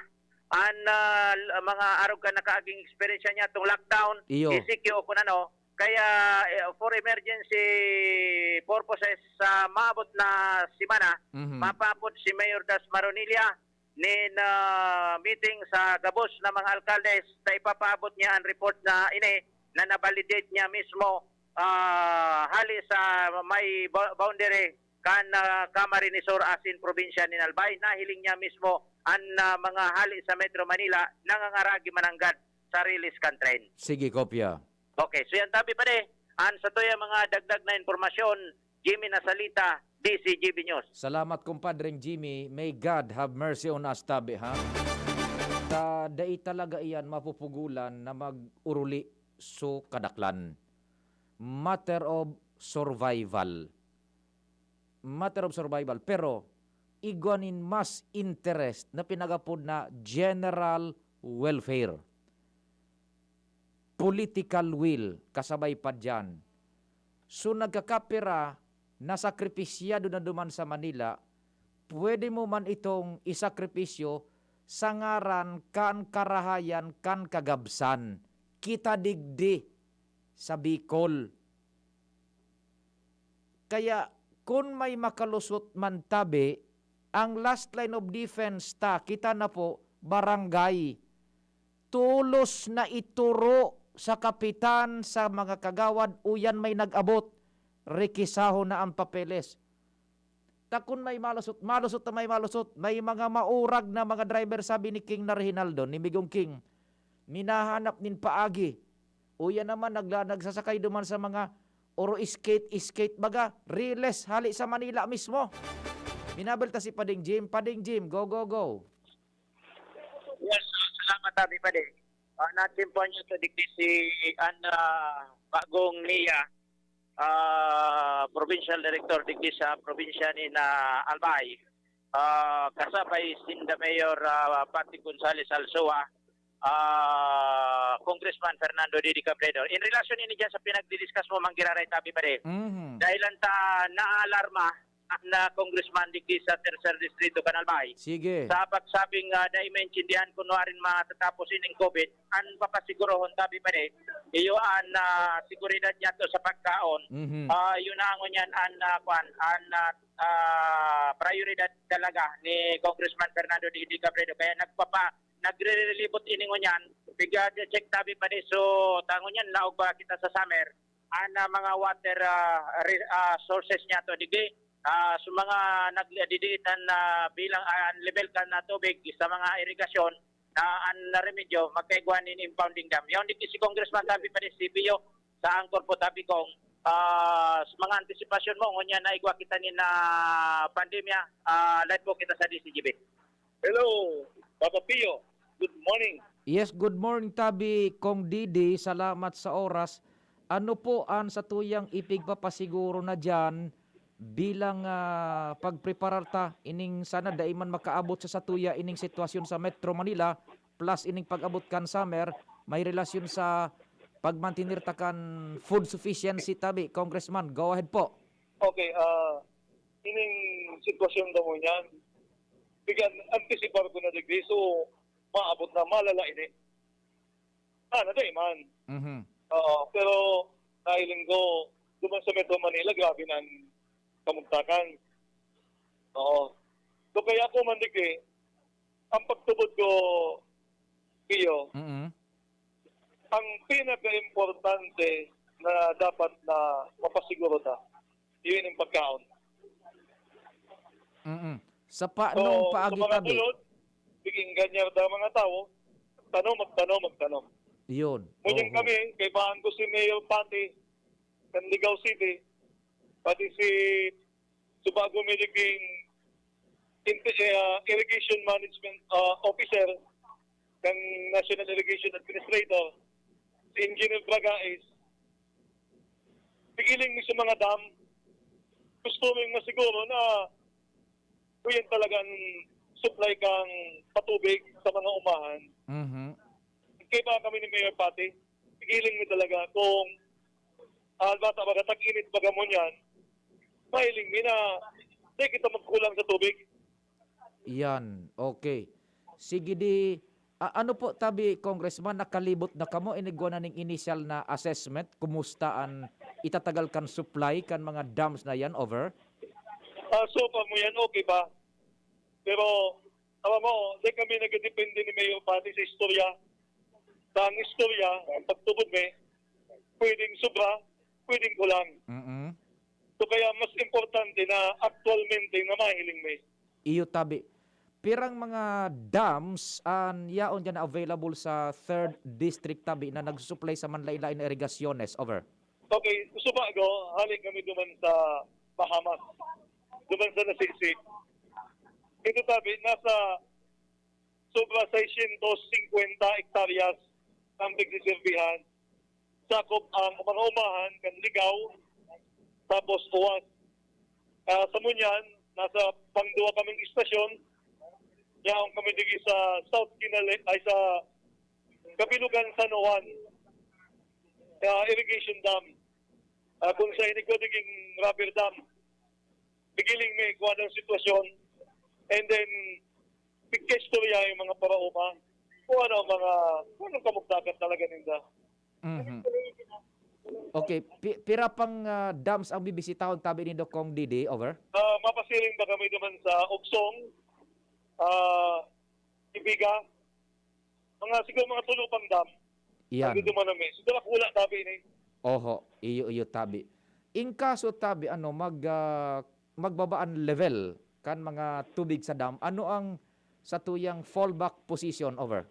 an, ah, l-, mga arog kan nakaaging eksperyensya niya tong lockdown, Iyo. E C Q o kun ano. Kaya, eh, for emergency purposes, sa maabot na semana, Mhm. mapaabot si Mayor Das Maronilla nin, ah, meeting sa gabos na mga alkaldes na ipapaabot niya ang report na ini na na-validate niya mismo, ah, hali sa may ba-, boundary kan, ah, Camarines Sur asin probinsya nin Albay. Nahiling niya mismo an, ah, mga hali sa Metro Manila nangangaragi mananggad sa release kan train. Sige, kopya. Okay, so yan tabi pa di. An sa tuya mga dagdag na impormasyon, Jimmy Nasalita, D C G B News. Salamat, kumpadreng Jimmy. May God have mercy on us, tabi, ha? Ta, dai talaga iyan mapupugulan na mag-uruli so kadaklan. Matter of survival. Matter of survival. Pero, igwa nin mas interest na pinagapod na general welfare. Political will, kasabay pa diyan. So, nagkakapira, nasakripisyado na duman sa Manila, pwede mo man itong isakripisyo sa ngaran kan karahayan kan kagabsan. Kita digdi sa Bicol. Kaya, kun may makalusot man tabi, ang last line of defense ta, kita na po, barangay. Tolos na ituro sa kapitan, sa mga kagawad, uyan may nag-abot, rekisahon na ang papeles. Ta kun may malusot, malusot na may malusot, may mga maurag na mga driver, sabi ni King na Reginaldo, ni Migong King, minahanap nin paagi. Uyan naman, nagla-, nagsasakay duman sa mga oro skate, skate baga, riles, hali sa Manila mismo. Minabel ta si Pading Jim. Pading Jim, go, go, go. Yes, salamat, Abi Padi. Uh, natimpuan niyo to digdi si an uh, bagong niya, uh, provincial director digdi sa probinsya ni na Albay. Uh, kasabay sinda Mayor uh, Pati Gonzales Alsoa, uh, Congressman Fernando Didi Cabredo. In relasyon ini dyan sa pinagdidiscuss mo, Manggiraray, Tabi Padi. Mhm. Dahil lang ta naalarma na congressman digdi sa Tercer Distrito, Kanalbay. Sige. Sa pagsabing uh, dai maintindihan kung nuarin matatapos ining COVID, ang papasigurohon tabi pa ni iyo ang uh, seguridad niya to sa pagkaon. Mhm. Uh, yun na ang yan ang uh, kwan, ang uh, uh, prioridad talaga ni Congressman Fernando Didi Cabredo. Kaya nagpapa nagre-relibot ini ngunyan. Piga check tabi pa ni so tangon yan laog ba kita sa summer ang uh, mga water uh, re- uh, sources niya to digdi uh, sa mga nagdidiitan na bilang uh, ang level kan na tubig sa mga irigasyon na ang remedyo magkaigwa nin impounding dam. Yaon digdi si Congressman Tabi pa ni C P U sa ang korpo Tabi kong uh, sa mga antisipasyon mo ngunyan na igwa kita ni na pandemya uh, live po kita sa D C G B. Hello, Papa Pio. Good morning. Yes, good morning, Tabi Kong Didi. Salamat sa oras. Ano po ang satuyang ipigpapasiguro na diyan bilang ah, pagpreparar ta ining sana dai man makaabot sa satuya ining sitwasyon sa Metro Manila plus ining pag-abot kan summer may relasyon sa pagmantener ta kan food sufficiency, Tabi, Congressman? Go ahead po. Okay, ah ining sitwasyon daw mo niyan, bigyan antisipar ko na digdi, so maabot na malala ini. Ah, na dai man. Mhm. Oo, pero nahiling ko, duman sa Metro Manila, grabe na ang kamugtakan. Oo. So kaya ako man digdi, ang pagtubod ko, Pio, Mhm. ang pinaka-importante na dapat na mapasiguro ta, yun yung pagkaon. Mhm. Sa paanong So, paagi, sa mga Tabi? Bulod, biging ganyar da mga tao, tanom, magtanom, magtanom. Yun. Ngunyan Oho. Kami, kay Bahan ko si Mayor Pati, kan Ligao City, pati si Subago Miliging Inte- eh, ah, Irrigation Management ah, Officer, kan National Irrigation Administrator, si Engineer Bragais, pigiling mi sa mga dam. Gusto ming masiguro na kuyan talagang supply kang patubig sa mga umahan. Mhm. Kaya ba kami ni Mayor Pati, pigiling mi talaga kung ah, bata baga tag-init baga mo niyan, mahiling mi na di kita magkulang sa tubig. Yan. Okay. Sige di, a- ano po, Tabi, Congressman, nakalibot na kamo, inigwa na ning initial na assessment, kumusta an itatagal kan supply kan mga dams na yan, over? Ah, so far mo yan, okay ba? Pero, alam mo, di kami nagdedepende ni Mayor Pati sa istorya. Sa ang istorya, ang pagtubod mi, pwedeng sobra, pwedeng kulang. Mm-mm. So kaya mas importante na actualmente na mahiling mi. Iyo, Tabi. Pirang mga dams an yaon dyan na available sa third district, Tabi, na nagsusupply sa manlain-lain na irigasyones? Over. Okay, gusto ba go? Halik kami duman sa Bahamas. Duman sa Nasisi. Ito tabi, nasa sobra sesenta hektaryas ang pagsiserbihan. Sakop ang mga umahan kan Ligao, tapos Uwas. Ah, sa Munyan, nasa pangduwa kaming istasyon. Yaon kami digi sa South Kinale, ay sa Kabilugan, San Juan. Ah, irrigation dam. Ah, kung sa inigwa diging rubber dam. Pigiling mi kuha ng sitwasyon. And then, pigkaistorya yung mga paraoma. Kung ano, mga, kung anong kamugtakan talaga ninda. Mhm. Okay, pi- pira pang ah, dams ang bibisitahon, tabi nindo, Kong Didi? Over. Ah, mapasiring ba kami naman sa Ugsong, ah, Ibiga, mga siguro mga tulo pang dam. Iyan. Dito man namin. So, dala ko wala tabi ni. Oho, iyo, iyo, tabi. In kaso, tabi, ano, mag, ah, magbaba an level kan mga tubig sa dam, ano ang satuyang fallback position? Over.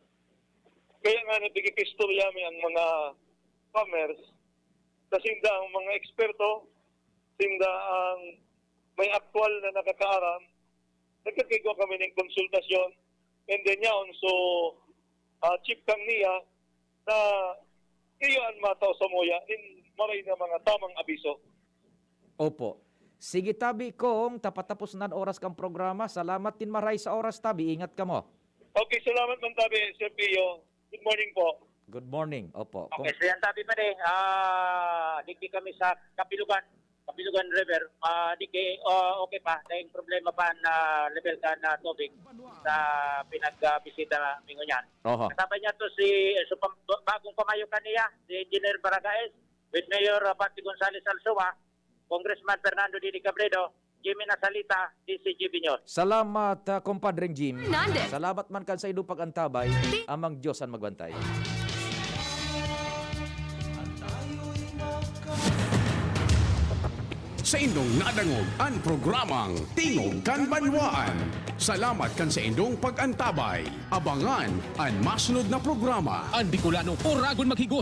Kaya nga nabigay istorya mi ang mga farmers, kasi sinda ang mga eksperto, sinda ang may aktual na nakakaaram, nagkakigwa kami ng konsultasyon, and then yaon, so, ah, chief kang niya, na iyo ang matao sa muya, in maray na mga tamang abiso. Opo. Sige, tabi, kung tapatapos na an oras kan programa, salamat nin maray sa oras, tabi. Ingat kamo. Okay, salamat man tabi, Sir Pio. Good morning po. Good morning. Opo. Kung Okay, so yan tabi pa rin. Ah, digdi kami sa Kapilugan. Kapilugan River. Ah, digdi, ah, okay pa. Dahil problema pa na level ka na tubig sa pinagbisita mi ngunyan. Oho. Kasama niya to si, so, pam- bagong pamayo kaniya, si Engineer Baragaes, with Mayor, ah, Pati Gonzales Alsoa, Congressman Fernando Didi Cabredo, Jimmy Nasalita, D C G B News. Salamat, ah, Compadre Jim. Hernandez. Salamat man kan sa idong pag-antabay. Amang Diyos ang magbantay. Sa indong nadangog an programang Tingog kan Banwaan. Salamat kan sa indong pag-antabay. Abangan an masunod na programa. An Bicolano, oragon maghigos.